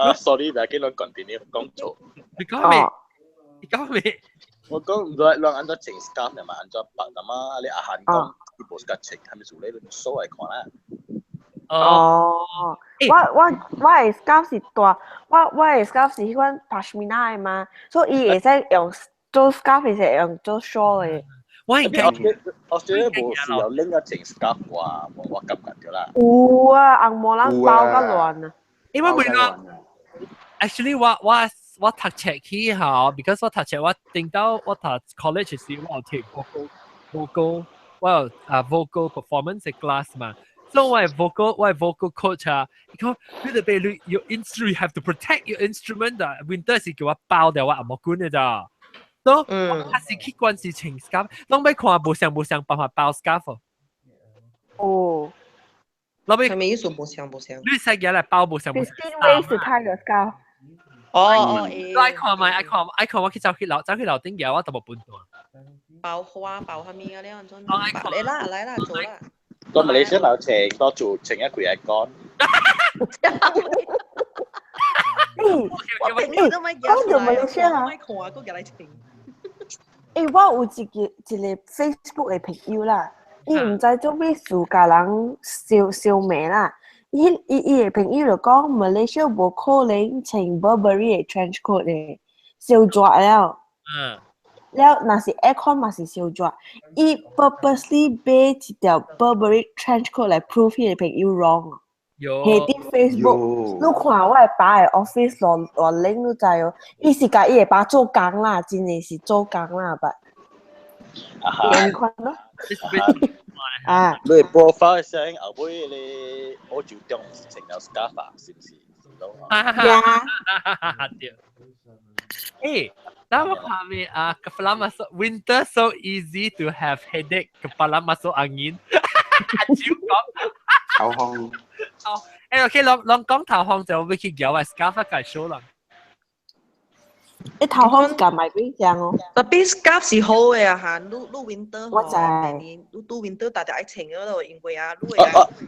啊，sorry，唔係幾兩 continue 講錯。你講咩？你講咩？我講唔對，兩按怎穿 scarf 嘛，按怎白的嘛，你阿韓講伊無 suka 穿，係咪數你數來看啦？哦，我我我的 scarf 是大，我我的 scarf 是彼款 pashmina 的嘛，所以伊會使用做 scarf 會使用做 shawl 的。我應該 Australia 無需要拎個穿 scarf 話，我感覺到啦。有啊，紅毛人包甲亂啊。因為每個 actually 我讀冊去吼，because 我讀冊我聽到我讀 college 時我有聽 vocal 我有啊 vocal performance class 嘛。所以我係 vocal coach 啊，伊講你特別你 your instrument you have to protect your instrument 啊，winter 是叫我包掉我紅毛管嘅咋。所以我較是去關是穿 scarf，攏欲看無相無相辦法包 scarf。哦。老尾係咪意思無相無相？你使嘢嚟包無相無相。 15 ways to tie your scarf。哦哦，愛看咪愛看愛看，我去走去樓走去樓頂嘢，我都無分段。包花包蝦米啊？你安怎？愛看。來啦來啦，做啦。到馬來西亞穿多做穿一幾個乾。我朋友都咪講到馬來西亞，咪看，閣入來穿。欸，我有一個 Facebook 的朋友啦，伊毋知做咩事共人相相罵啦。伊的朋友就講，馬來西亞無可能穿 Burberry 的 trench coat 的，燒熱了。了，若是 aircon 嘛是燒熱，伊 purposely 買一條 Burberry trench coat 來 prove 彼個朋友 wrong。有。下佇 Facebook，你看我的爸的 office 偌偌冷，你知哦？伊是共伊的爸做工啦，真的是做工啦，捌。你看咯。啊！你 profile 相後尾你澳洲中穿了 scarf 是毋是？呀。對。欸，那我看咩啊？Kepala masuk winter so easy to have headache, kepala masuk angin。阿蕉講頭風。哦，欸，OK，攏攏講頭風就會去搖啊，scarf 介紹啦。你頭風夾埋邊張哦？ Tapi scarf 是好嘅啊，嚇！你你 winter 我知。你拄 winter 大家愛穿嗰度，因為啊，你會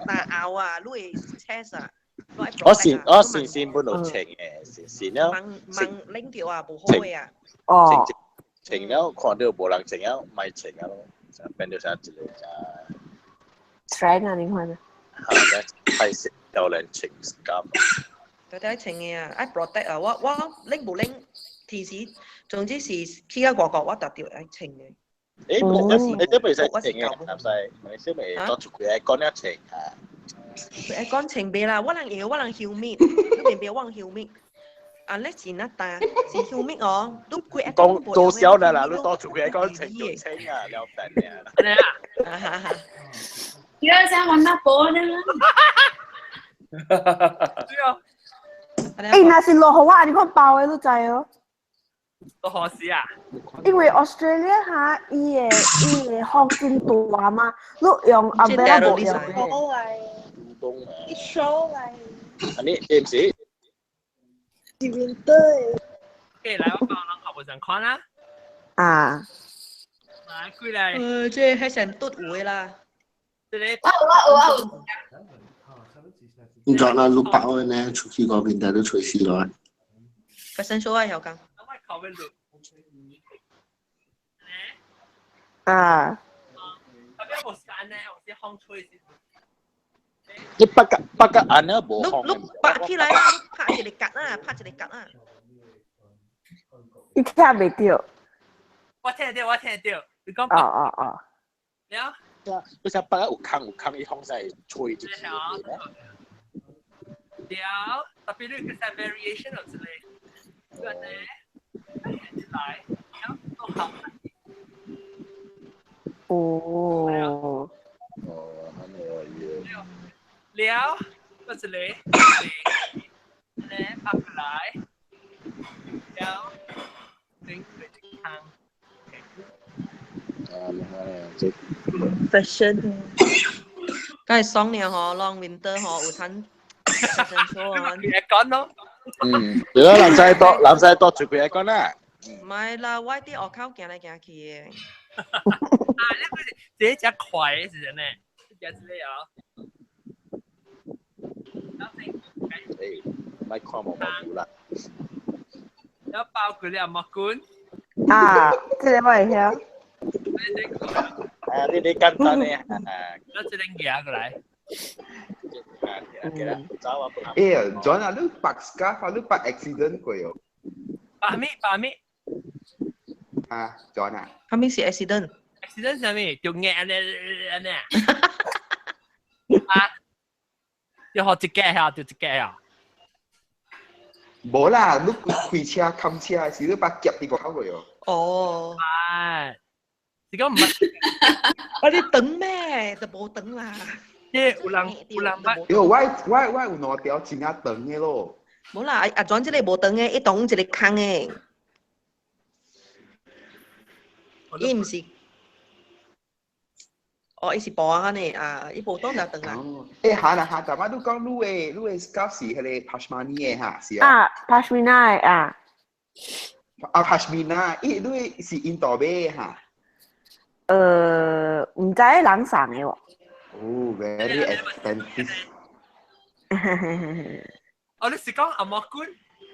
打拗啊，你會 chest 啊。我先先本來穿嘅，先先了。猛猛拎掉啊，無好嘅啊。哦。穿了看到無人穿了，咪穿啊咯，變做啥一個啥。 trend 啊，你看啊。嚇！太識有人穿 scarf。大家穿嘅啊，愛 protect 啊！我拎無拎，提示，總之是去到外國我特別愛穿嘅。欸，你這袂使穿嘅，唔使，你小咪多出去愛講一穿啊。愛講穿袂啦，我人因為我人 humid，你明白我人 humid。啊，你是那單是 humid 哦，你規講做少啦啦，你多出去愛講穿就穿啊，了煩啊。哈哈哈。而家想揾得波呢？對啊。欸，若是落雨我按呢款包的，你知哦？落雨時啊？因為 Australia 哈，伊的風真大嘛，你用 umbrella 無用的。一收來。啊，你是毋是？是 winter 的。 OK，來，我幫人學無相款啦。啊。來，過來。這係成嘟有的啦。這個。我有我有。你轉啦，你包的呢？出去嗰邊帶都吹死咯。發生數啊，有講。啊。你北角北角按了無風。你拍起來啦，你拍一個角啊，拍一個角啊。你聽袂著？我聽得到，我聽得到。你講。哦哦哦。了。你想北角有空有空，伊風勢吹就去。了，特別你個 variation 有一個，個呢，來，了都好。哦。哦，安尼哦，了，個一個，咧拍過來，了，整個一空。啊，你看這。 Fashion。梗係爽了嗬，long winter 嗬，有趁。fashion show 啊。講咯。嗯，對啦，男仔多，男仔多做幾個講啦。唔係啦，我佇外口行來行去的。啊，你個這只快的是真的，這只這個啊。誒，咪看毛毛啦。要包佢兩毛棍。啊，這個我會曉。啊，呢啲簡單的啊。我這邊夾過來。欸，John 啊，你白 scarf 啊，你白 accident 過哦？白咩？白咩？啊，John 啊。啥物是 accident？ accident 啥物？就壓咧咧咧啊！要學一個下，就一個啊！無啦，你開車冚車時，你把夾佇個口落哦。哦。係，是講唔係？我你等咩？就無等啦。即有人捌。喲，我有兩條真正長的咯。無啦，阿轉這個無長的，伊當一個空的。伊毋是，哦，伊是薄啊呢啊，伊無當就長啦。欸，哈啦哈，頭仔你講你的 scarf 是迄個 pashmina 的哈，是啊？啊，pashmina 的啊。啊，pashmina，伊你的是印度買的哈？毋知人送的喎。哦，very expensive。哦，你是講阿莫官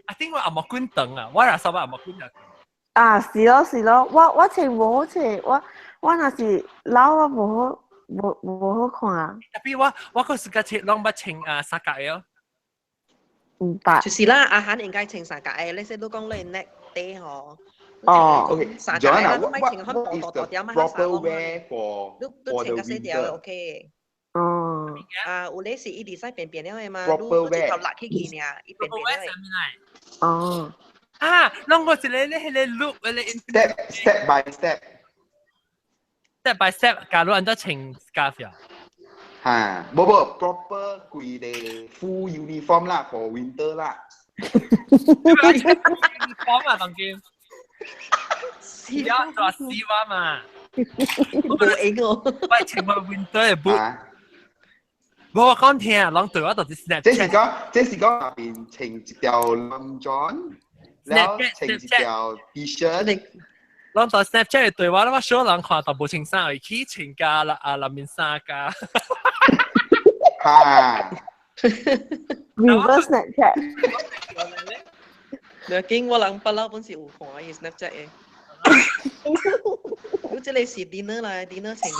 ？I think 我阿莫官長啊，我若收阿莫官就。啊，是咯是咯，我穿無好穿，我若是老我無好看。特別我個時間穿攏捌穿啊三角的哦。毋捌。就是啦，阿韓應該穿三角的，你說你講你叻啲吼。哦。 Okay, 三角的 Joanna, 你 what 莫 what 穿較 what is 薄 the 大大點啊，較衫 proper 攏 wear for 你 for 穿 the 較細條 winter? OK。哦。啊，有咧是伊會使變變了的嘛，你 Proper 你一頭 wear 落起去爾，伊變變了的。哦。啊，攏我一個咧，彼個 loop，彼個 Step step by step。 step by step，假如按怎穿 scarf 啊？哈，無無 proper 規個 full uniform 啦，for winter 啦。講啊，當今。是啊，就絲襪嘛。無用哦。喂，穿我 winter 的 boot。無我講聽，人對我就是 Snapchat。這是講下邊穿一條 long john，然後穿一條 T-shirt。攏到 Snapchat 的對話，我小人看都無穿衫，會去穿加啦啊，內面衫加。哈。 Reverse Snapchat。唔要緊，我人不嬲本是有看伊 Snapchat 的。你這個是 dinner 啦，dinner 穿的。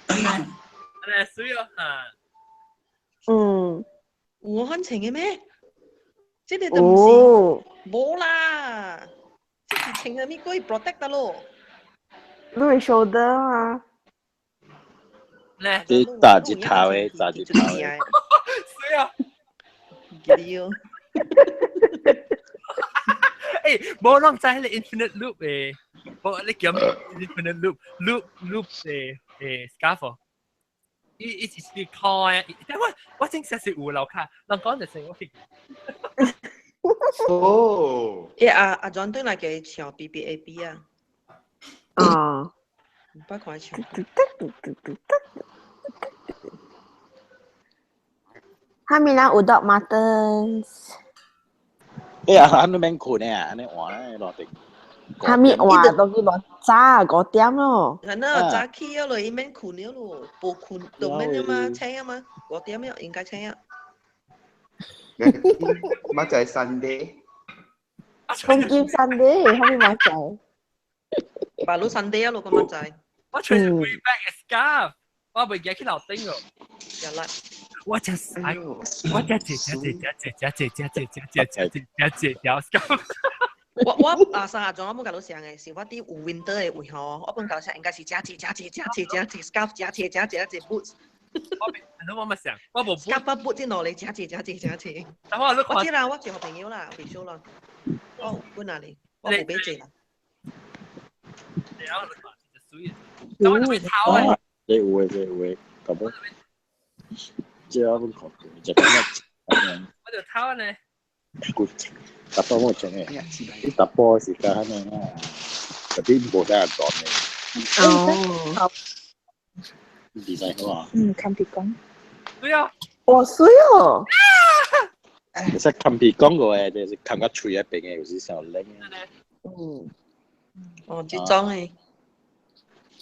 按呢媠哦，哈。嗯。有我肯穿的咩？這個都毋是，無啦，這是穿的物鬼 protect 得咯。你會 shoulder 啊？咧，這炸一頭的，炸一頭的。媠啊！記得哦。欸，無攏知彼個 infinite loop 的，無你叫咩 infinite loop loop loop 的 scarf 哦。伊是開，但我真實是有樓卡，人講就是我去。哦。欸，阿 John 對來叫伊唱 B B A B 啊。啊。毋捌看伊唱。哈咪人有 Doc Martens。欸啊，你免睏的啊，按呢換咧落地。哈咪換都去落早5點咯。嗱，那早起了咯，伊免睏了咯，無睏就免了嘛，醒啊嘛，5點了應該醒啊。嘛就係 Sunday。黃金 Sunday，哈咪嘛就。白鷺 Sunday 啊，咯個嘛就。我穿住 back scarf，我袂記去樓頂哦。有啦。我真係，我真係真係真係真係真係真係真係真係條 scarf。我啊三下鐘我冇甲你想的，是我佇有 winter 的位吼，我本甲你想應該是加一加一加一加一 scarf 加一加一加一 boots。我冇想，我無 scarf boot 這兩個加一加一加一。但我我知啦，我一個朋友啦，袂少啦。我阮哪裡？我無買這啦。這有的，這有的，搞不？這我看過，這咁樣。我就偷呢。淡薄我穿的，你淡薄是較按呢啊，特別無啥大的。哦。比賽好啊。嗯，看皮講。對啊。哇，媠哦！其實冚皮講過的，就是冚到喙那邊的，有時傷冷。嗯。哦，這種的。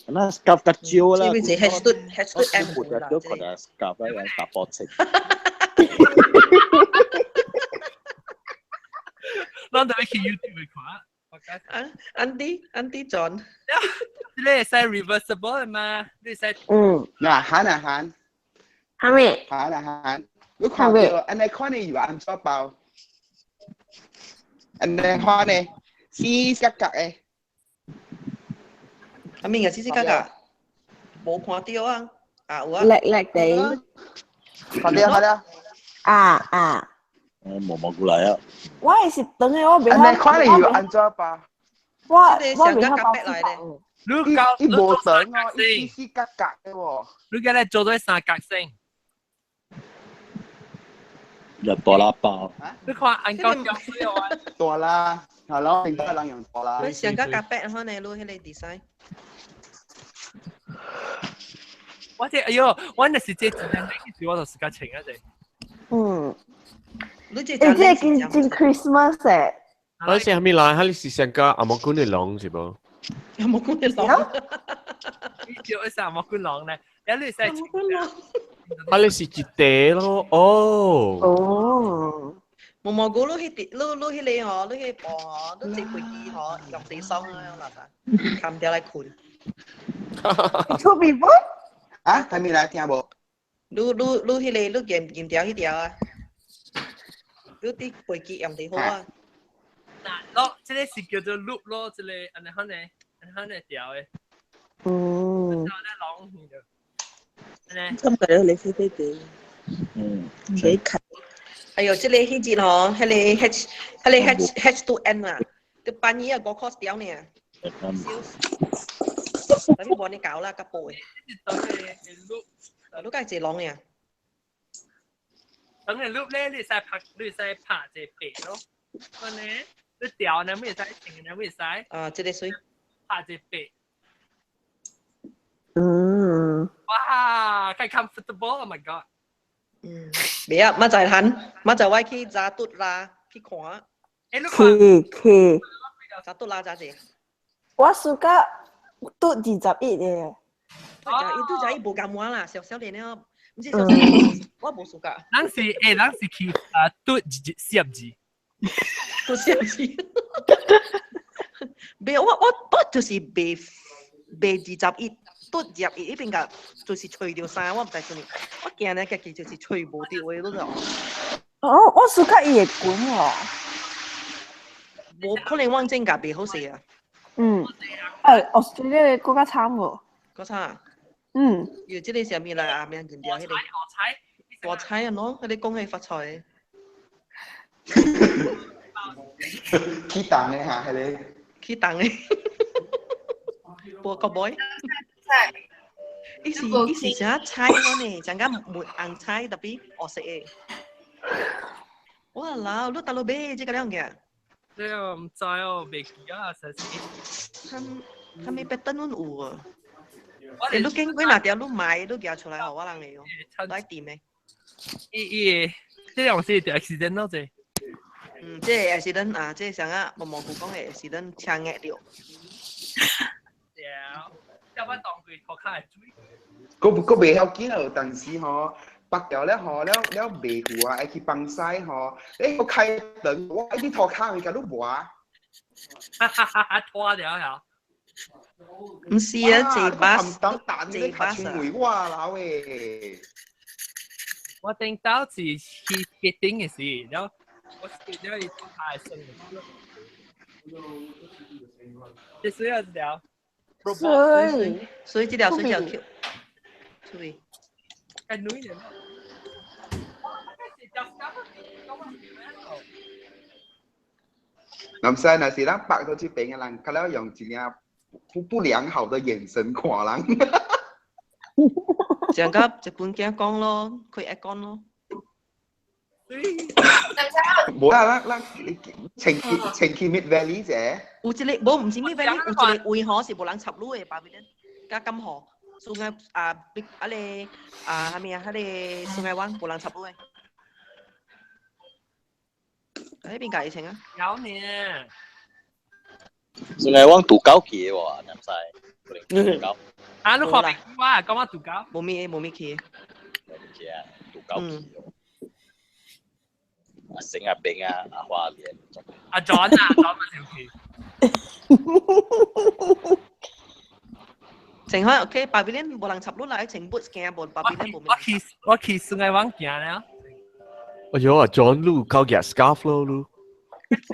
那 scarf 較少啦。這邊是 H 嘟 H 嘟 M 我較少看到 scarf 啊，淡薄穿。咱特別去 YouTube 看。安迪安迪 John。你會使 reversible 的嘛？你會使。嗯。嗱，喊啊喊。喊咩？喊啊喊。你看到按呢款的有按怎包？按呢款的，四角角的。阿明啊，死死格格，無看到啊，啊有啊。叻叻地。快啲啊！快啲啊！啊啊！我毛毛過來啊！我係是等嘅，我未曉。你看你要按怎吧？我未曉包四百。你教伊無長哦，伊死死格格的喎。你今日做咗三角星。入大喇叭。你看按高腳水啊！大啦，係咯，明白人用大啦。你上個夾白可能你迄個 design。我這哎喲，我若是這真正時，我就自家穿啊這。嗯。你這欸，這個真真 Christmas 誒。我是蝦米來？佢是上個阿毛官的龍是無？阿毛官的龍。你叫一聲阿毛官龍咧，你使。啊，你是一塊咯，哦。哦。毛毛菇，你迄啲，你你迄個吼，你迄個布吼，你坐飛機吼，用地爽啊，垃圾，冚掉來睏。出面無？啊，睇咩來聽無？你迄個，你驗驗條迄條啊？你佇飛機用地好啊？嗱，咯，這個是叫做 loop 咯，這個按呢款呢，按呢款呢條的。嗯。咁個你飛飛地。嗯。幾近？哎呦，這個彼日吼，彼個 H，彼個 H2N 啊，都半夜啊五塊掉呢。啥物無你搞啦，甲報的。你梗係坐籠呢？等你 loop 咧，你使拍，你使拍一個白咯。咁呢，你掉呢，咩使？停呢，咩使？啊，這個水。拍一個白。嗯。哇，太 comfortable！Oh my god。嗯，未啊，馬就肯，馬就我去扎嘟啦，去看。去去。扎嘟啦，扎者。我暑假拄21的。伊拄才伊無甘我啦，小少年了，毋是小少年，我無暑假。咱是欸，咱是去啊拄42，拄42。袂，我就是袂袂21，拄21彼邊個就是揣著衫，我毋知做啥，我驚呢家己就是揣無著的，你知無？哦，我暑假伊會滾哦。無可能，我真甲袂好勢啊。嗯。欸，Australia 閣較慘無？閣慘。嗯。有這個啥物來啊？名認掉彼個。大菜啊，喏，彼個講彼發財。起檔的哈，彼個。起檔的。無個妹。伊是啥菜我呢？像個木紅菜，特別黑色的。哇老，你倒落買這個兩件？這個毋知哦，袂記啊，實是。他們別等阮有啊。欸，你經過哪條你買，你寄出來予我人的哦，來店的。伊伊，這樣是 accident 咯，這。嗯，這個 accident 啊，這個啥啊，毛毛菇講的 accident 車壓著。對，要不當佢塗跤會水。閣袂曉緊有當時吼，白掉了吼，了了袂赴啊，愛去幫屎吼，欸，我開燈，我愛去塗跤會共你磨。哈哈哈哈！拖掉呀。毋是啊，坐巴士，坐巴士。我老誒。我頂到是去決定的時，然後我記得伊塗跤會酸。這水啊，這條。水，所以這條水叫 Q。水。係女人。林生，若是咱北到這邊的人，較了用一領不良好的眼神看人。上個日本囝講咯，開會講咯。無啦，咱前去 Mid Valley 者。有一個無，毋是 Mid Valley，有一個位吼是無人插入的，巴比倫加金河，蘇愛啊，啊個啊，啥物啊，彼個蘇愛灣無人插入的。喺邊隔疫情啊？有呢。蘇愛灣獨高去的喎，南西。獨高。啊，你看袂我講我獨高。無咪無咪去。無咪去啊，獨高去。阿星阿冰啊，阿花蓮。阿 John 啊，John 咪條去。淨開 OK，巴比倫無人插入來，全部行無巴比倫無。我去蘇愛灣行了。哎呦，阿 John 你夠夾 scarf 咯你。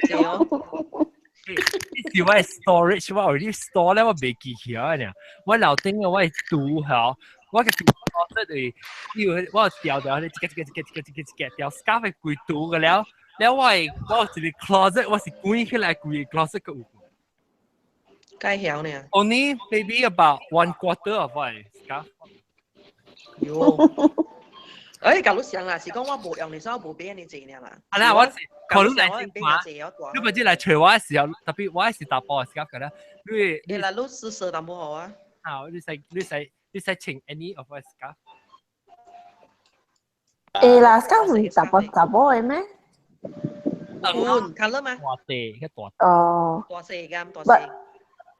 對哦。是我 storage 我 already store 咧，我未記起啊呢。我樓頂嘅我係拄嚇，我嘅我這裡要我掉掉，一個一個一個一個一個一個掉 scarf 係規拄嘅了。了我係我有一個 closet，我是關起來規個 closet 個有。該曉呢？Only maybe about one quarter of 我嘅 scarf。喲。哎，假如想啦，是講我無用，你所以我無買呢濟爾啦。啊啦，我是考慮來看，你不是來找我的時候，特別我是查埔的 scarf 嘅啦。你你啦，你試試淡薄好啊。好，你使穿 any of 我 scarf。誒啦，scarf 唔是查埔查埔的咩？嗯，colour 嘛。大塊，較大。哦。大細間，大細。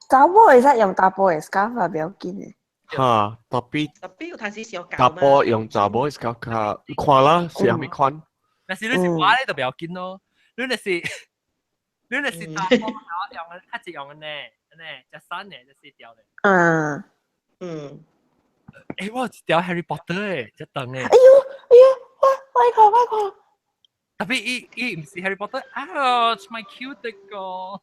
查某會使用查埔的 scarf 啊，不要緊的。嚇，特別特別有陣時小查埔用查某的 scarf 較看啦，是啥物款？但是你是我咧就不要緊咯，你就是查埔用嘅，較濟用嘅呢，呢，只衫呢，只四條咧。嗯。嗯。誒，我有一條 Harry Potter 的，這長的。哎呦，哎呦，我看我看。特別伊伊毋是 Harry Potter，ouch my cuticle。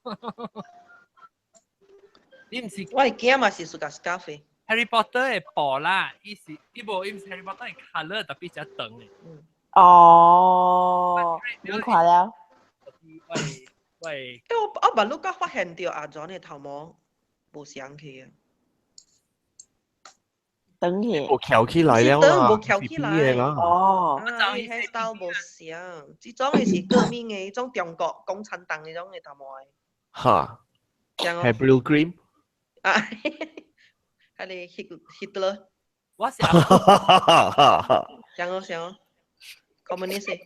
伊毋是。我的囝嘛是 suka scarf 的。 Harry Potter 的布啦，伊是伊無伊毋是 Harry Potter 的 colour，特別只長的。哦，你看了。喂喂。欸，我捌你閣發現著阿 John 的頭毛無相去啊。長去。無翹起來了啦，無翹起來啦。哦。啊，伊 hairstyle 無相，這種的是革命的，彼種中國共產黨彼種的頭毛的。哈。係 blue green。啊，彼个希特勒。我是。像哦像哦，communist。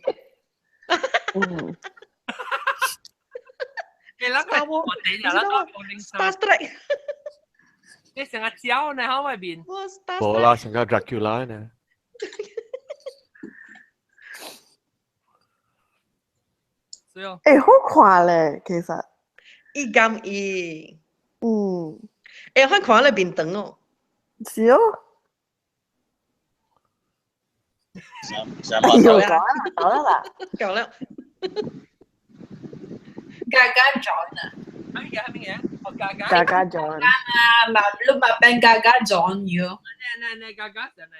嗯。你那個我哋啦， Star Trek。你成個鳥呢喺外邊。無啦，成個 Dracula 呢。是哦。欸，好看咧，其實。伊敢伊。嗯。欸，我看咧面長哦。是哦。上又講啦，講啦啦。講了。 Gaga John 啊。咩嘢？咩嘢？哦，Gaga。 Gaga John。啊，嘛，你嘛變 Gaga John 喲。呢呢 Gaga 真係。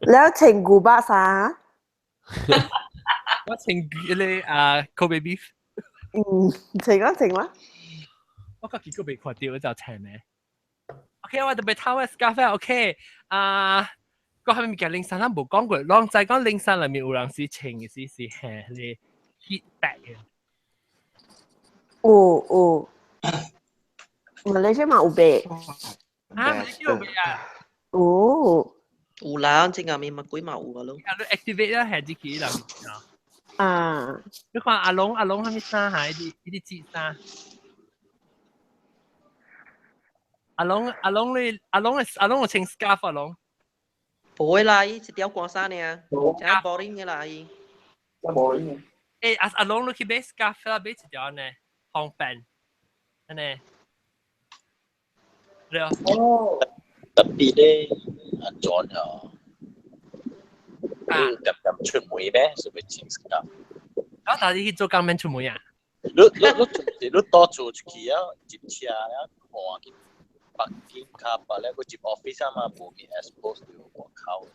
了穿古巴衫。我穿嗰個啊 Kobe beef。嗯，穿啊穿啦。我個結果未看到就穿咩？OK，我特別偷嘅 scarf OK 啊。個係咪物件零衫咱無講過，攏知講零衫內面有人是穿嘅是是係咧 heat bag 嘅。有有，馬來西亞嘛有賣。啊，馬來西亞有賣啊？有。有啦，這個面嘛鬼嘛有啊咯。啊，你 activate 啦，係自己人。啊。你看阿龍阿龍係咩衫嚇？伊啲伊啲折衫。阿龍阿龍你阿龍阿龍有穿 scarf 阿龍。無會啦，伊一條寒衫爾，真 boring 的啦伊。真 boring。欸，阿阿龍你去買 scarf 啦，買一條呢，方便，按呢。對啊。哦。特別咧，阿 John 啊，你特別出門咩？是咪穿 scarf？我到底去做工免出門啊？你你你你多做出去啊，接車啊，換去。北京卡巴咧，佢接 office 啊嘛，無去 expose 到外口。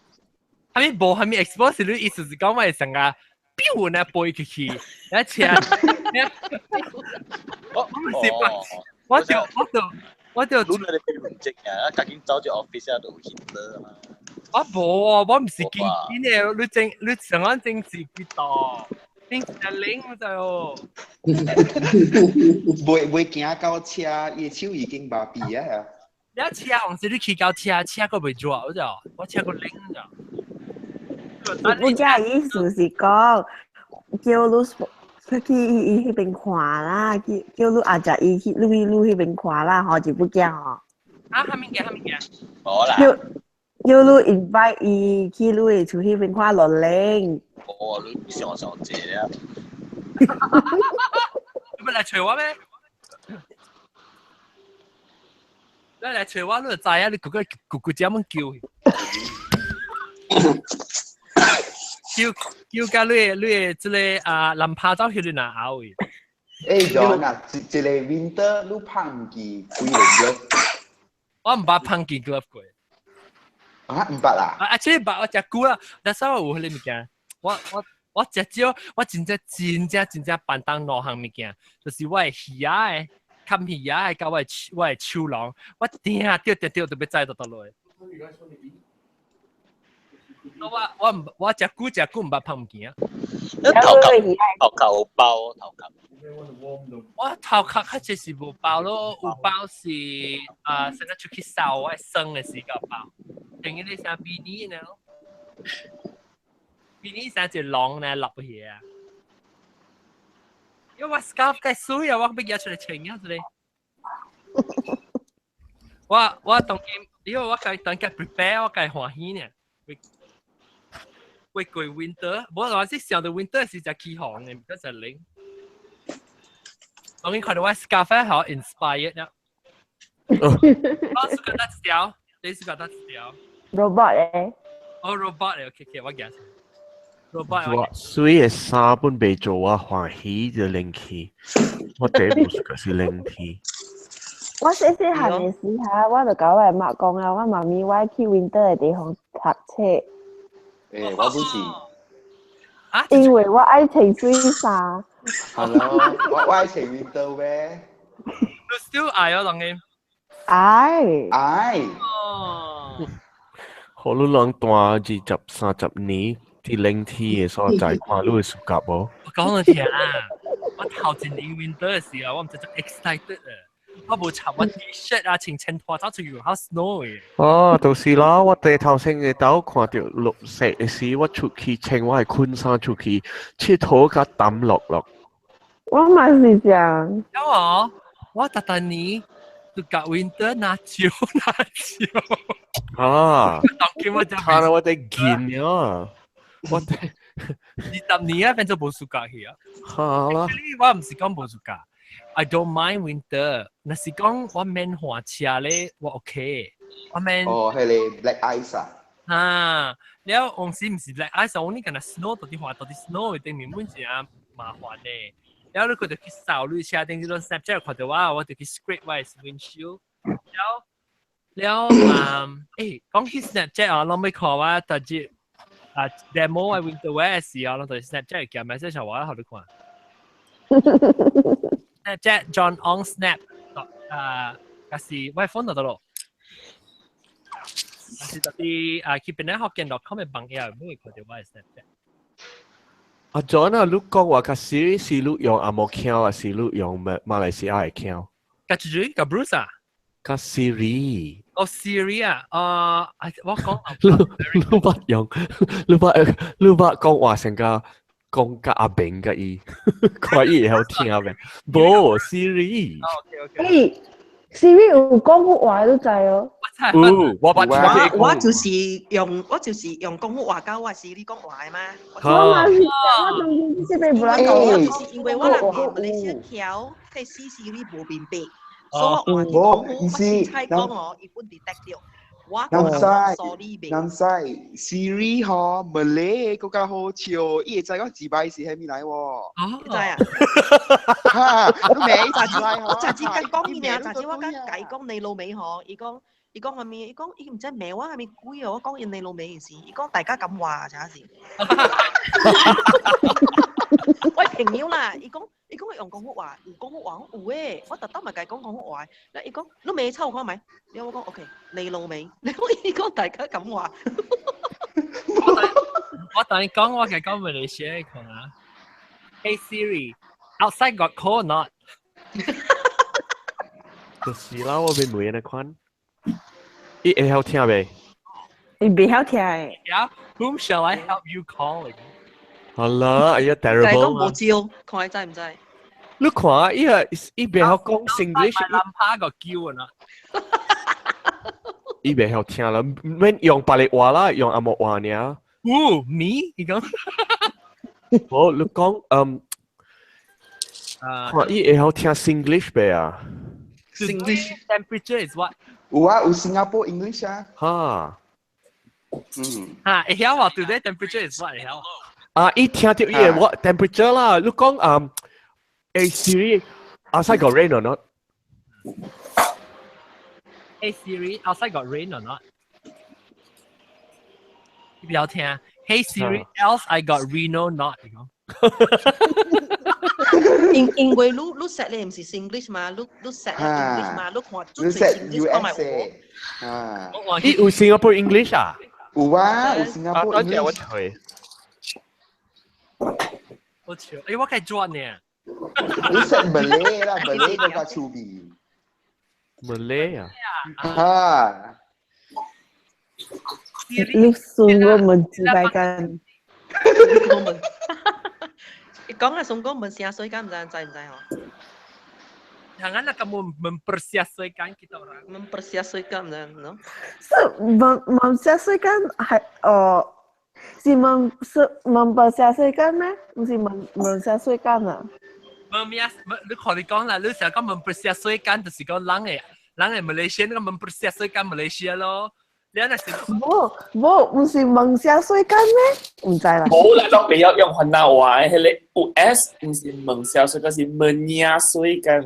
係咪無係咪 expose？你意思是講我會成個飆呢飛出去，一車。我唔是我就我就我就。你你俾唔正啊！趕緊走咗 office 啊，都有 heater 嘛。我無啊，我唔是堅堅的，你正你上岸正是幾多？正是冷就哦。未未行到車，伊手已經麻痹啊！你車往時你騎到車，車閣袂熱，我就我車閣冷就。我遮意思是講，叫你去伊彼邊看啦，叫叫你阿叔伊去你你彼邊看啦，吼就不驚吼。啊，啥物件？啥物件？無啦。叫叫你 invite 伊去你的厝彼邊看露營。無，你上上濟啊！你欲來揣我咩？你來揣我，你就知啊！你咕咕咕咕只咁叫。叫叫甲你這個啊男拍走去你哪拗去？誒，John 啊，一一個 winter 你拍毋記幾個 glove？我毋捌捧件 glove 過。啊，毋捌啊？啊，這捌我食久啦，但是我有彼個物件，我食少，我真正真正真正辦當兩項物件，就是我的魚仔的，冚魚仔的，佮我的手籠，我定掉定掉都欲載倒倒落。我我我食久食久毋捌捧物件。頭殼頭殼有包頭殼。我頭殼較濟是無包咯，有包是啊，成日出去掃我生的時間包，等於你啥 beanie 呢？beanie 啥一籠呢落去啊？因為我 scarf 計水啊，我欲舉出來穿啊，這個。我當今，因為我家當家 prepare，我家歡喜呢。會過 winter，無我是想到 winter 是只起寒的，比較冷。當然看到我 scarf 好 inspired 啦。我是覺得一條，你是覺得一條。 robot 咧。哦，robot 咧，OK OK，我記。robot。我水的衫本袂做我歡喜就冷氣，我第一步是冷氣。我細細漢的時候，我就共我的媽講啊，我媽咪我去 winter 的地方讀冊。誒，我不是。啊？因為我愛穿水衫。 Hello，我愛穿 winter wear。你 still 愛哦，當然。愛。愛。哦。好，你人住20、30年，佇冷天的所在，看你會 suka 無？我講你聽啊，我頭一年 winter 的時候，我毋知足 excited 啊。我無插我 T-shirt 啊，穿穿拖走出去好 snow 嘅。哦，就是啦，我第頭先嘅兜看著綠色的時，我出去穿我的困衫出去，𨑨迌甲澹落落。我嘛是這樣。有哦，我逐逐年就甲 winter 拿蕉拿蕉。啊！當今我就看到我哋見啊，我哋 20年啊，變做無 suka 去啊。好啦。我毋是講無 suka。I don't mind winter。若是講我免換車咧，我 OK。我免。哦，彼个 black ice 啊。啊，了往時毋是 black ice，我你敢若 snow 到底換到底 snow 頂面本是啊麻煩咧。了你佢就去掃你車頂，這種 Snapchat 看到我，我就去 scrape 我的 windshield。了了嗯，欸，講起 Snapchat 啊，攏欲看我逐日啊 demo 我 winter wear 時啊，攏就 Snapchat 寄 message 我，予你看。Snapchat John Ong Snap 啊，抑是我 phone 就得咯。抑是特啲啊，去邊咧福建 .com 的網頁，會看著我的 Snapchat。阿 John 啊，你講話較 Siri 是你用紅毛腔，還是你用馬來西亞的腔？佮誰？佮 Bruce 啊？佮 Siri。哦，Siri 啊，啊，我講。你你捌用，你捌你捌講話成個講佮阿明佮伊，看伊會曉聽未？無 Siri。 OK OK。欸，Siri 有講福話都知哦。有，我捌聽我就是用廣府話教我 Siri 講話的嘛。我嘛是，我當時這邊無人講。就是因為我人馬來西亞橋，彼 Siri 無明白，所以我換廣府，我凊彩講哦，伊本 detect 著。我南西 sorry 南西 Siri 嗬，Malay 閣較好笑，伊會知講自擺是蝦米來喎。哦，你知啊？哈，你未自擺我上次甲講伊爾，上次我甲伊講你老味嗬，伊講啥物？伊講伊毋知罵我啥物鬼哦，我講𪜶你老味的時，伊講大家咁話才是。我朋友啦，伊講用廣府話，有廣府話有誒，我特登咪共伊講廣府話。咧伊講你罵臭看覓？了我講 OK，你老味，你講伊講大家咁話。我同你講，我嘅講馬來西亞看啊。Hey Siri, outside got cold or not？就是啦，我欲問按呢款，伊會曉聽未？伊袂曉聽的。 Yeah, whom shall I help you calling？好啦，哎呀就係講，terrible 無招，看伊知毋知？你看，伊個伊袂曉講 Singlish，南帕個叫啊！伊袂曉聽啦，免用別个話啦，用紅毛話爾。 Who me？伊講。好，你講嗯，看伊會曉聽 Singlish 未啊？ Singlish temperature is what？有啊，有 Singapore English 啊。哈。嗯。哈，會曉話 today temperature is what 會曉。啊，伊聽到伊嘅 what temperature 啦，你講啊，誒 Siri outside got rain or not？ Hey Siri, outside got rain or not？你不要聽。Hey Siri, else I got Reno not？你講。因為你 set 咧唔是 English 嘛，你 set English 嘛，你看你 set English 講埋 USA 啊，伊有 Singapore English 啊？有啊，有 Singapore 多謝我 English。去。我笑，誒我計轉呢。你 set Malay 啦，Malay 嗰個趣味。 Malay 啊？啊，你送我們自帶緊。伊講啊，送講問聲水敢唔知知唔知吼？ Janganlah kamu mempersia-siakan kita orang. Mempersia-siakan 唔知喏。是問問下水間係哦，是問是問白下水間咩？唔是問問下水間啊？ Memias, 你看你講啦，你成日講 mempersia-siakan 就是講人嘅 Malaysia 那個 mempersia-siakan Malaysia 咯。你那是冇冇，唔是問下水間咩？唔知啦。冇啦，都未有用雲南話，迄個有 S 唔是問小水，嗰是問亞水間。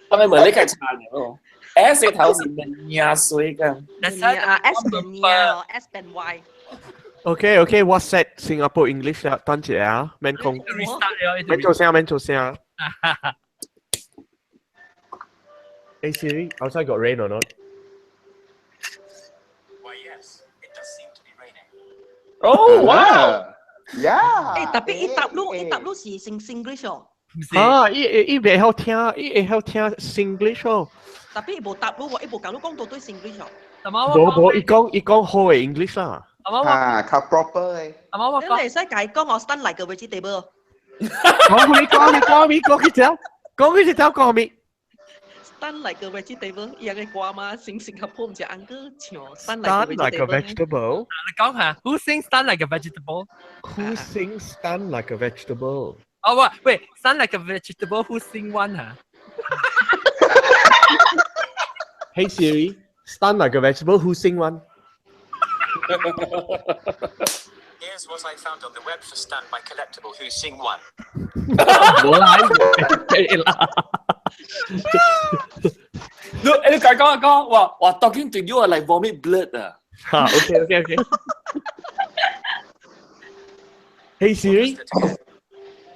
當你問你計差了，S 頭是問亞水間。啊 S 變亞，S 變 Y。 OK OK，我 set Singapore English 啦，等一下啊，免講，免做聲，免做聲。Hey Siri, outside got rain or not? Why, yes, it does seem to be raining. Oh wow! Yeah. 誒，特別伊答你，伊答你是成 English 哦。啊，伊袂曉聽，伊會曉聽 Singlish 哦。特別伊無答你喎，伊無教你講到對 Singlish 哦。無無，伊講好嘅 English 啦。啊，較 proper 嘅。你會使共伊講我 stand like a vegetable。講你講你講咪講幾條？講幾條講咪？ Stand like a vegetable，伊個歌嘛，新新加坡毋是 uncle 唱 stand Stand like like a a vegetable。 vegetable. 你講下，Who sings stand like a vegetable？ Who sings stand like a vegetable？哦喂喂，stand like a vegetable who sing one 嚇？ Hey Siri, stand like a vegetable. Who sing one? Here's what I found on the web for Stand by Collectible Who Sing One. 冇啦，對啦。你講講講，哇哇，talking to you 啊，like vomit blood 啊。嚇，OK。Hey Siri,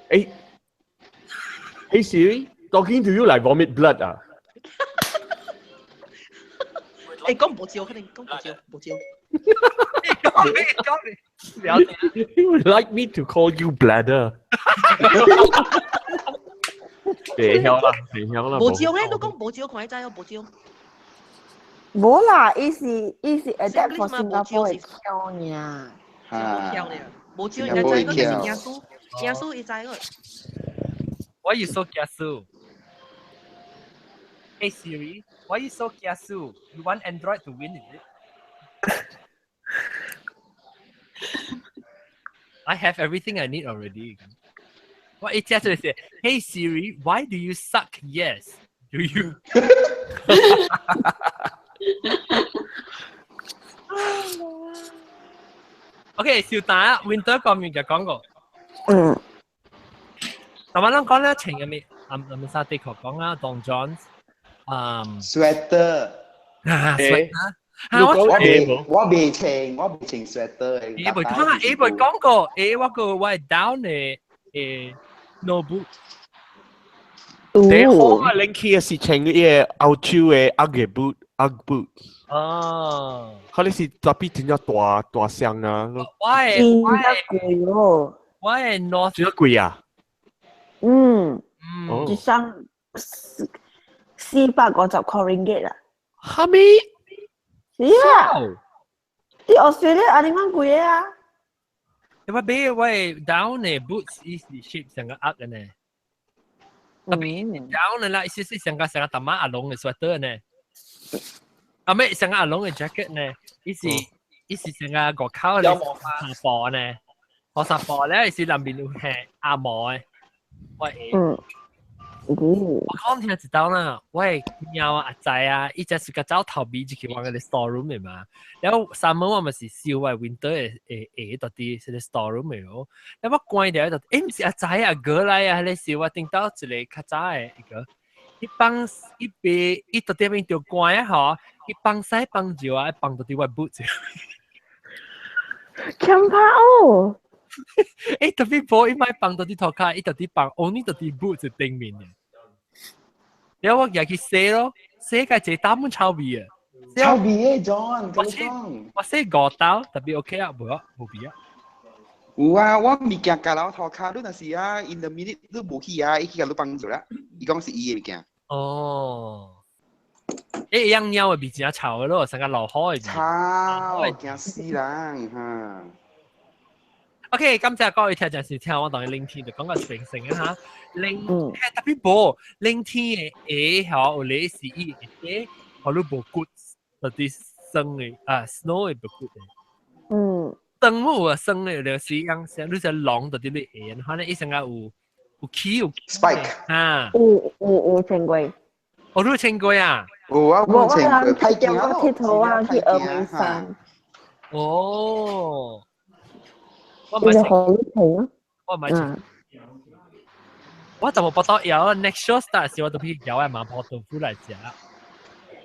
hey, hey Siri, talking to you like vomit blood 啊？誒，講無照，可能講無照，無照。講你講你，了解。 You would like me to call you bladder？別曉啦，別曉啦。無照咧，你講無照，看會知哦，無照。冇啦，伊是 adapt for Singlish 嘛，無 Singapore 照嘅是腔爾。啊，跳咧，無照應該知，嗰是耶穌，耶穌伊知個。 Why you so kiasu? Hey Siri, why you so kiasu? You want Android to win, is it? I have everything I need already. What it just say, Hey Siri, why do you suck? Yes. Do you? OK，小打 Winter 個面就講過。嗯。同埋咱講咧，情入面，阿阿面沙的確講啦，Don Johns，嗯，sweater，啊，sweater，我未穿，我未穿 sweater 嘅。伊未講，伊未講過，誒我個我係 down 嘅誒 no boot。第好啊，拎起嘅是穿伊個歐洲嘅 UGG boot UGG boot。哦。可能是特別真正大大雙啊。我係我係貴哦。我係 North。真貴啊！嗯，一雙450塊 ringgit 啦。哈咪？是啊。啲 Australia 阿點樣貴啊？你話俾我 down 嘅 boots 伊是 shape 成個鴨嘅呢？特別 down 嘅啦，意思是成個大媽阿龍嘅 sweater 呢？啊咩？成個阿龍嘅 jacket 呢？伊是成個外口嘅紗布呢？學紗布咧，伊是南邊有係阿毛嘅。喂，嗯，我講聽一道啦，我係貓啊阿仔啊，伊只是個走頭尾就去往個 store room 嘅嘛。然後 summer 我咪是燒我 winter 嘅嘅嘅到啲是個 store room 嘅咯。然後我關掉就，毋是阿仔啊哥來啊，迄個時我頂到一個較早嘅一個，伊放伊邊伊到啲邊就關啊吼，伊放西放尿啊，放到啲我 boot。強拍哦！特別無伊莫放到啲塗跤，伊到底放 only 到啲 boot 就頂面嘅。然後我入去洗咯，洗個一打滿臭味啊！臭味嘅 John，我洗五刀，特別 OK 啊，無啊，無味啊。有啊，我物件交樓塗跤，你若是啊，in the minute 你無去啊，伊去共你放咗啦。伊講是伊的物件。哦。養貓的味真臭的咯，成個落雨的味。臭，驚死人哈！ OK，感謝各位聽眾是聽我當你聆聽就講個平成啊嚇，聆特別無聆聽的下吼，有咧是伊會予你無骨，嗰啲生的啊，snow 的無骨的。燈有啊，生的就是樣，像你只龍就佇咧下，反正伊成個有起有 spike 啊。有穿過。哦，你有穿過啊？有啊，我人去中國𨑨迌啊，去峨眉山。哦。我唔係好平啊！我唔係，我就冇報到搖 next show start 時，我就去搖嘅麻婆豆腐來食。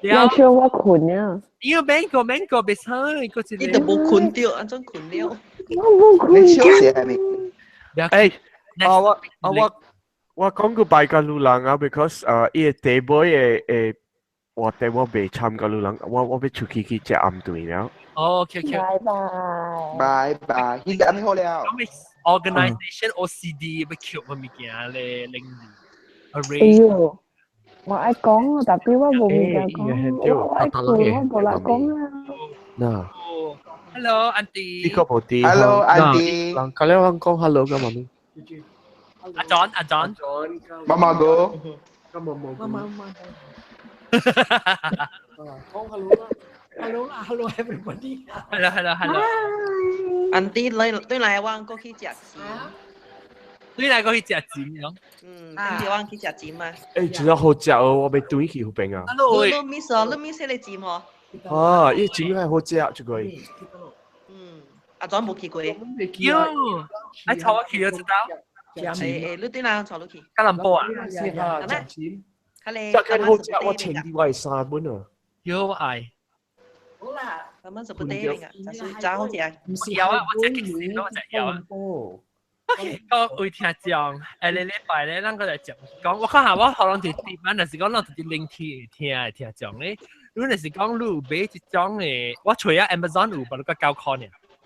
next show 我困啊！要 mango mango 別使，個你都冇困到，按怎困了？我冇困。 next show 是係咪？誒，啊我啊我我講個拜個路人啊，because 啊，伊個地尾嘅誒，我地我未參加路人，我欲出去去食暗頓了。哦，OK。拜拜。拜拜，現在安好了。 Organization OCD 欲捡物件咧，領哎喲，我愛講啊，但係我無物件講，我愛困，我無力講啊。嗱，Hello Auntie。呢個無啲。 Hello Auntie。人隔離我講 hello 㗎媽咪。阿 John，阿 John。媽媽哥。媽媽媽。講 hello 啦。Hello 啦，Hello everybody。 Hello hello hello。 Auntie 來對來我過去食錢。對來過去食錢喏。嗯，對我去食錢嘛。真係好食哦！我欲轉去嗰邊啊。你 miss 哦，你 miss 迄個錢哦。啊，伊真係好食，這個。嗯，阿莊無去過。喲，愛帶我去就知道。你對來帶你去。吉隆坡啊？食錢。這間好食，我穿啲我的衫本啊。喲，我愛。好啦，咁樣就不得了，就是真好食。唔是有啊，我食極時我食有啊。OK，各位聽眾，下個禮拜咧，咱閣來講講。我看下我可能就點啊，若是講咱直接聆聽聽的聽眾咧，你若是講你有買一種的，我揣啊 Amazon 有，不過9塊爾。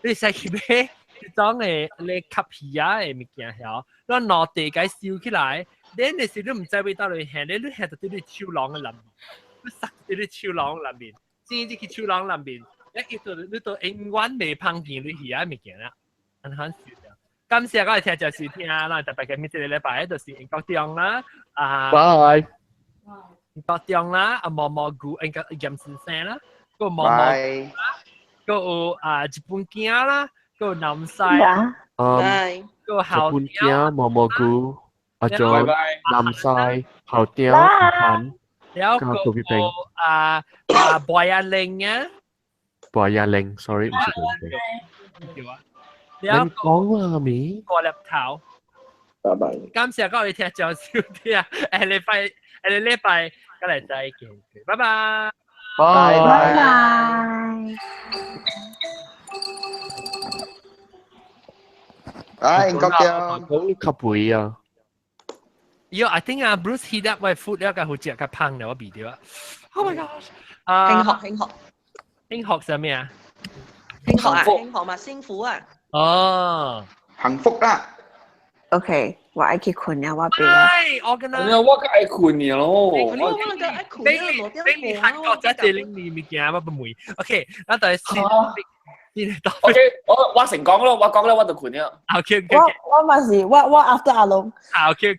你會使去買一種的咧吸魚仔的物件曉，你攞地共收起來，你那時你毋知欲佗落下，你下佇你手廊的內面，你塞佇你手廊內面。先入去手廊內面，一到你都永遠袂芳見你魚仔物件啦，按呢款事。感謝各位聽眾收聽，咱特別嘅每一個禮拜就是英國中啦，啊，拜，英國中啦，啊毛毛菇應該嚴先生啦，閣毛毛啦，閣有啊日本囝啦，閣有南西啦，閣有日本囝毛毛菇，阿 John 南西後雕阿韓。了閣有啊啊博雅玲啊，博雅玲，sorry 唔是博雅玲。你講啦，咪過粒頭。拜拜。感謝各位聽眾收聽，下禮拜閣來再見，拜拜。拜拜拜。哎，國強，講較肥啊。喲，I think 啊，Bruce heat up 我 food 了，較好食，較胖了，我鼻著啊。Oh my gosh！啊，輕學輕學，輕學啥物啊？輕學啊，輕學嘛，幸福啊。哦，幸福啦。 OK，我愛去睏啊，我袂。哎，我跟他，我較愛睏了咯。我我個愛睏啊，你你韓國只這裡面物件我不滿。OK，咱就你嚟到。 OK，我成講咯，我講咧我就困了。 OK。我嘛是我 after 阿龍。好，OK。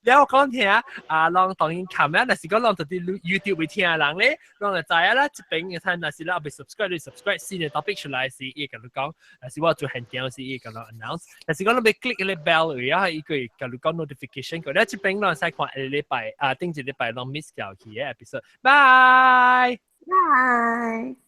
了我講聽啊，攏當然琴日，若是講攏佇 YouTube 會聽人咧，攏就知影啦。這邊嘅睇，若是咱未 subscribe，你 subscribe 新嘅 topic 出來時，伊會共你講；若是我做現場時，伊會共你 announce。若是講你欲 click 個 bell 位啊，伊會共你講 notification。了這邊攏使看下禮拜啊，頂一禮拜攏 miss 掉去嘅 episode。拜拜。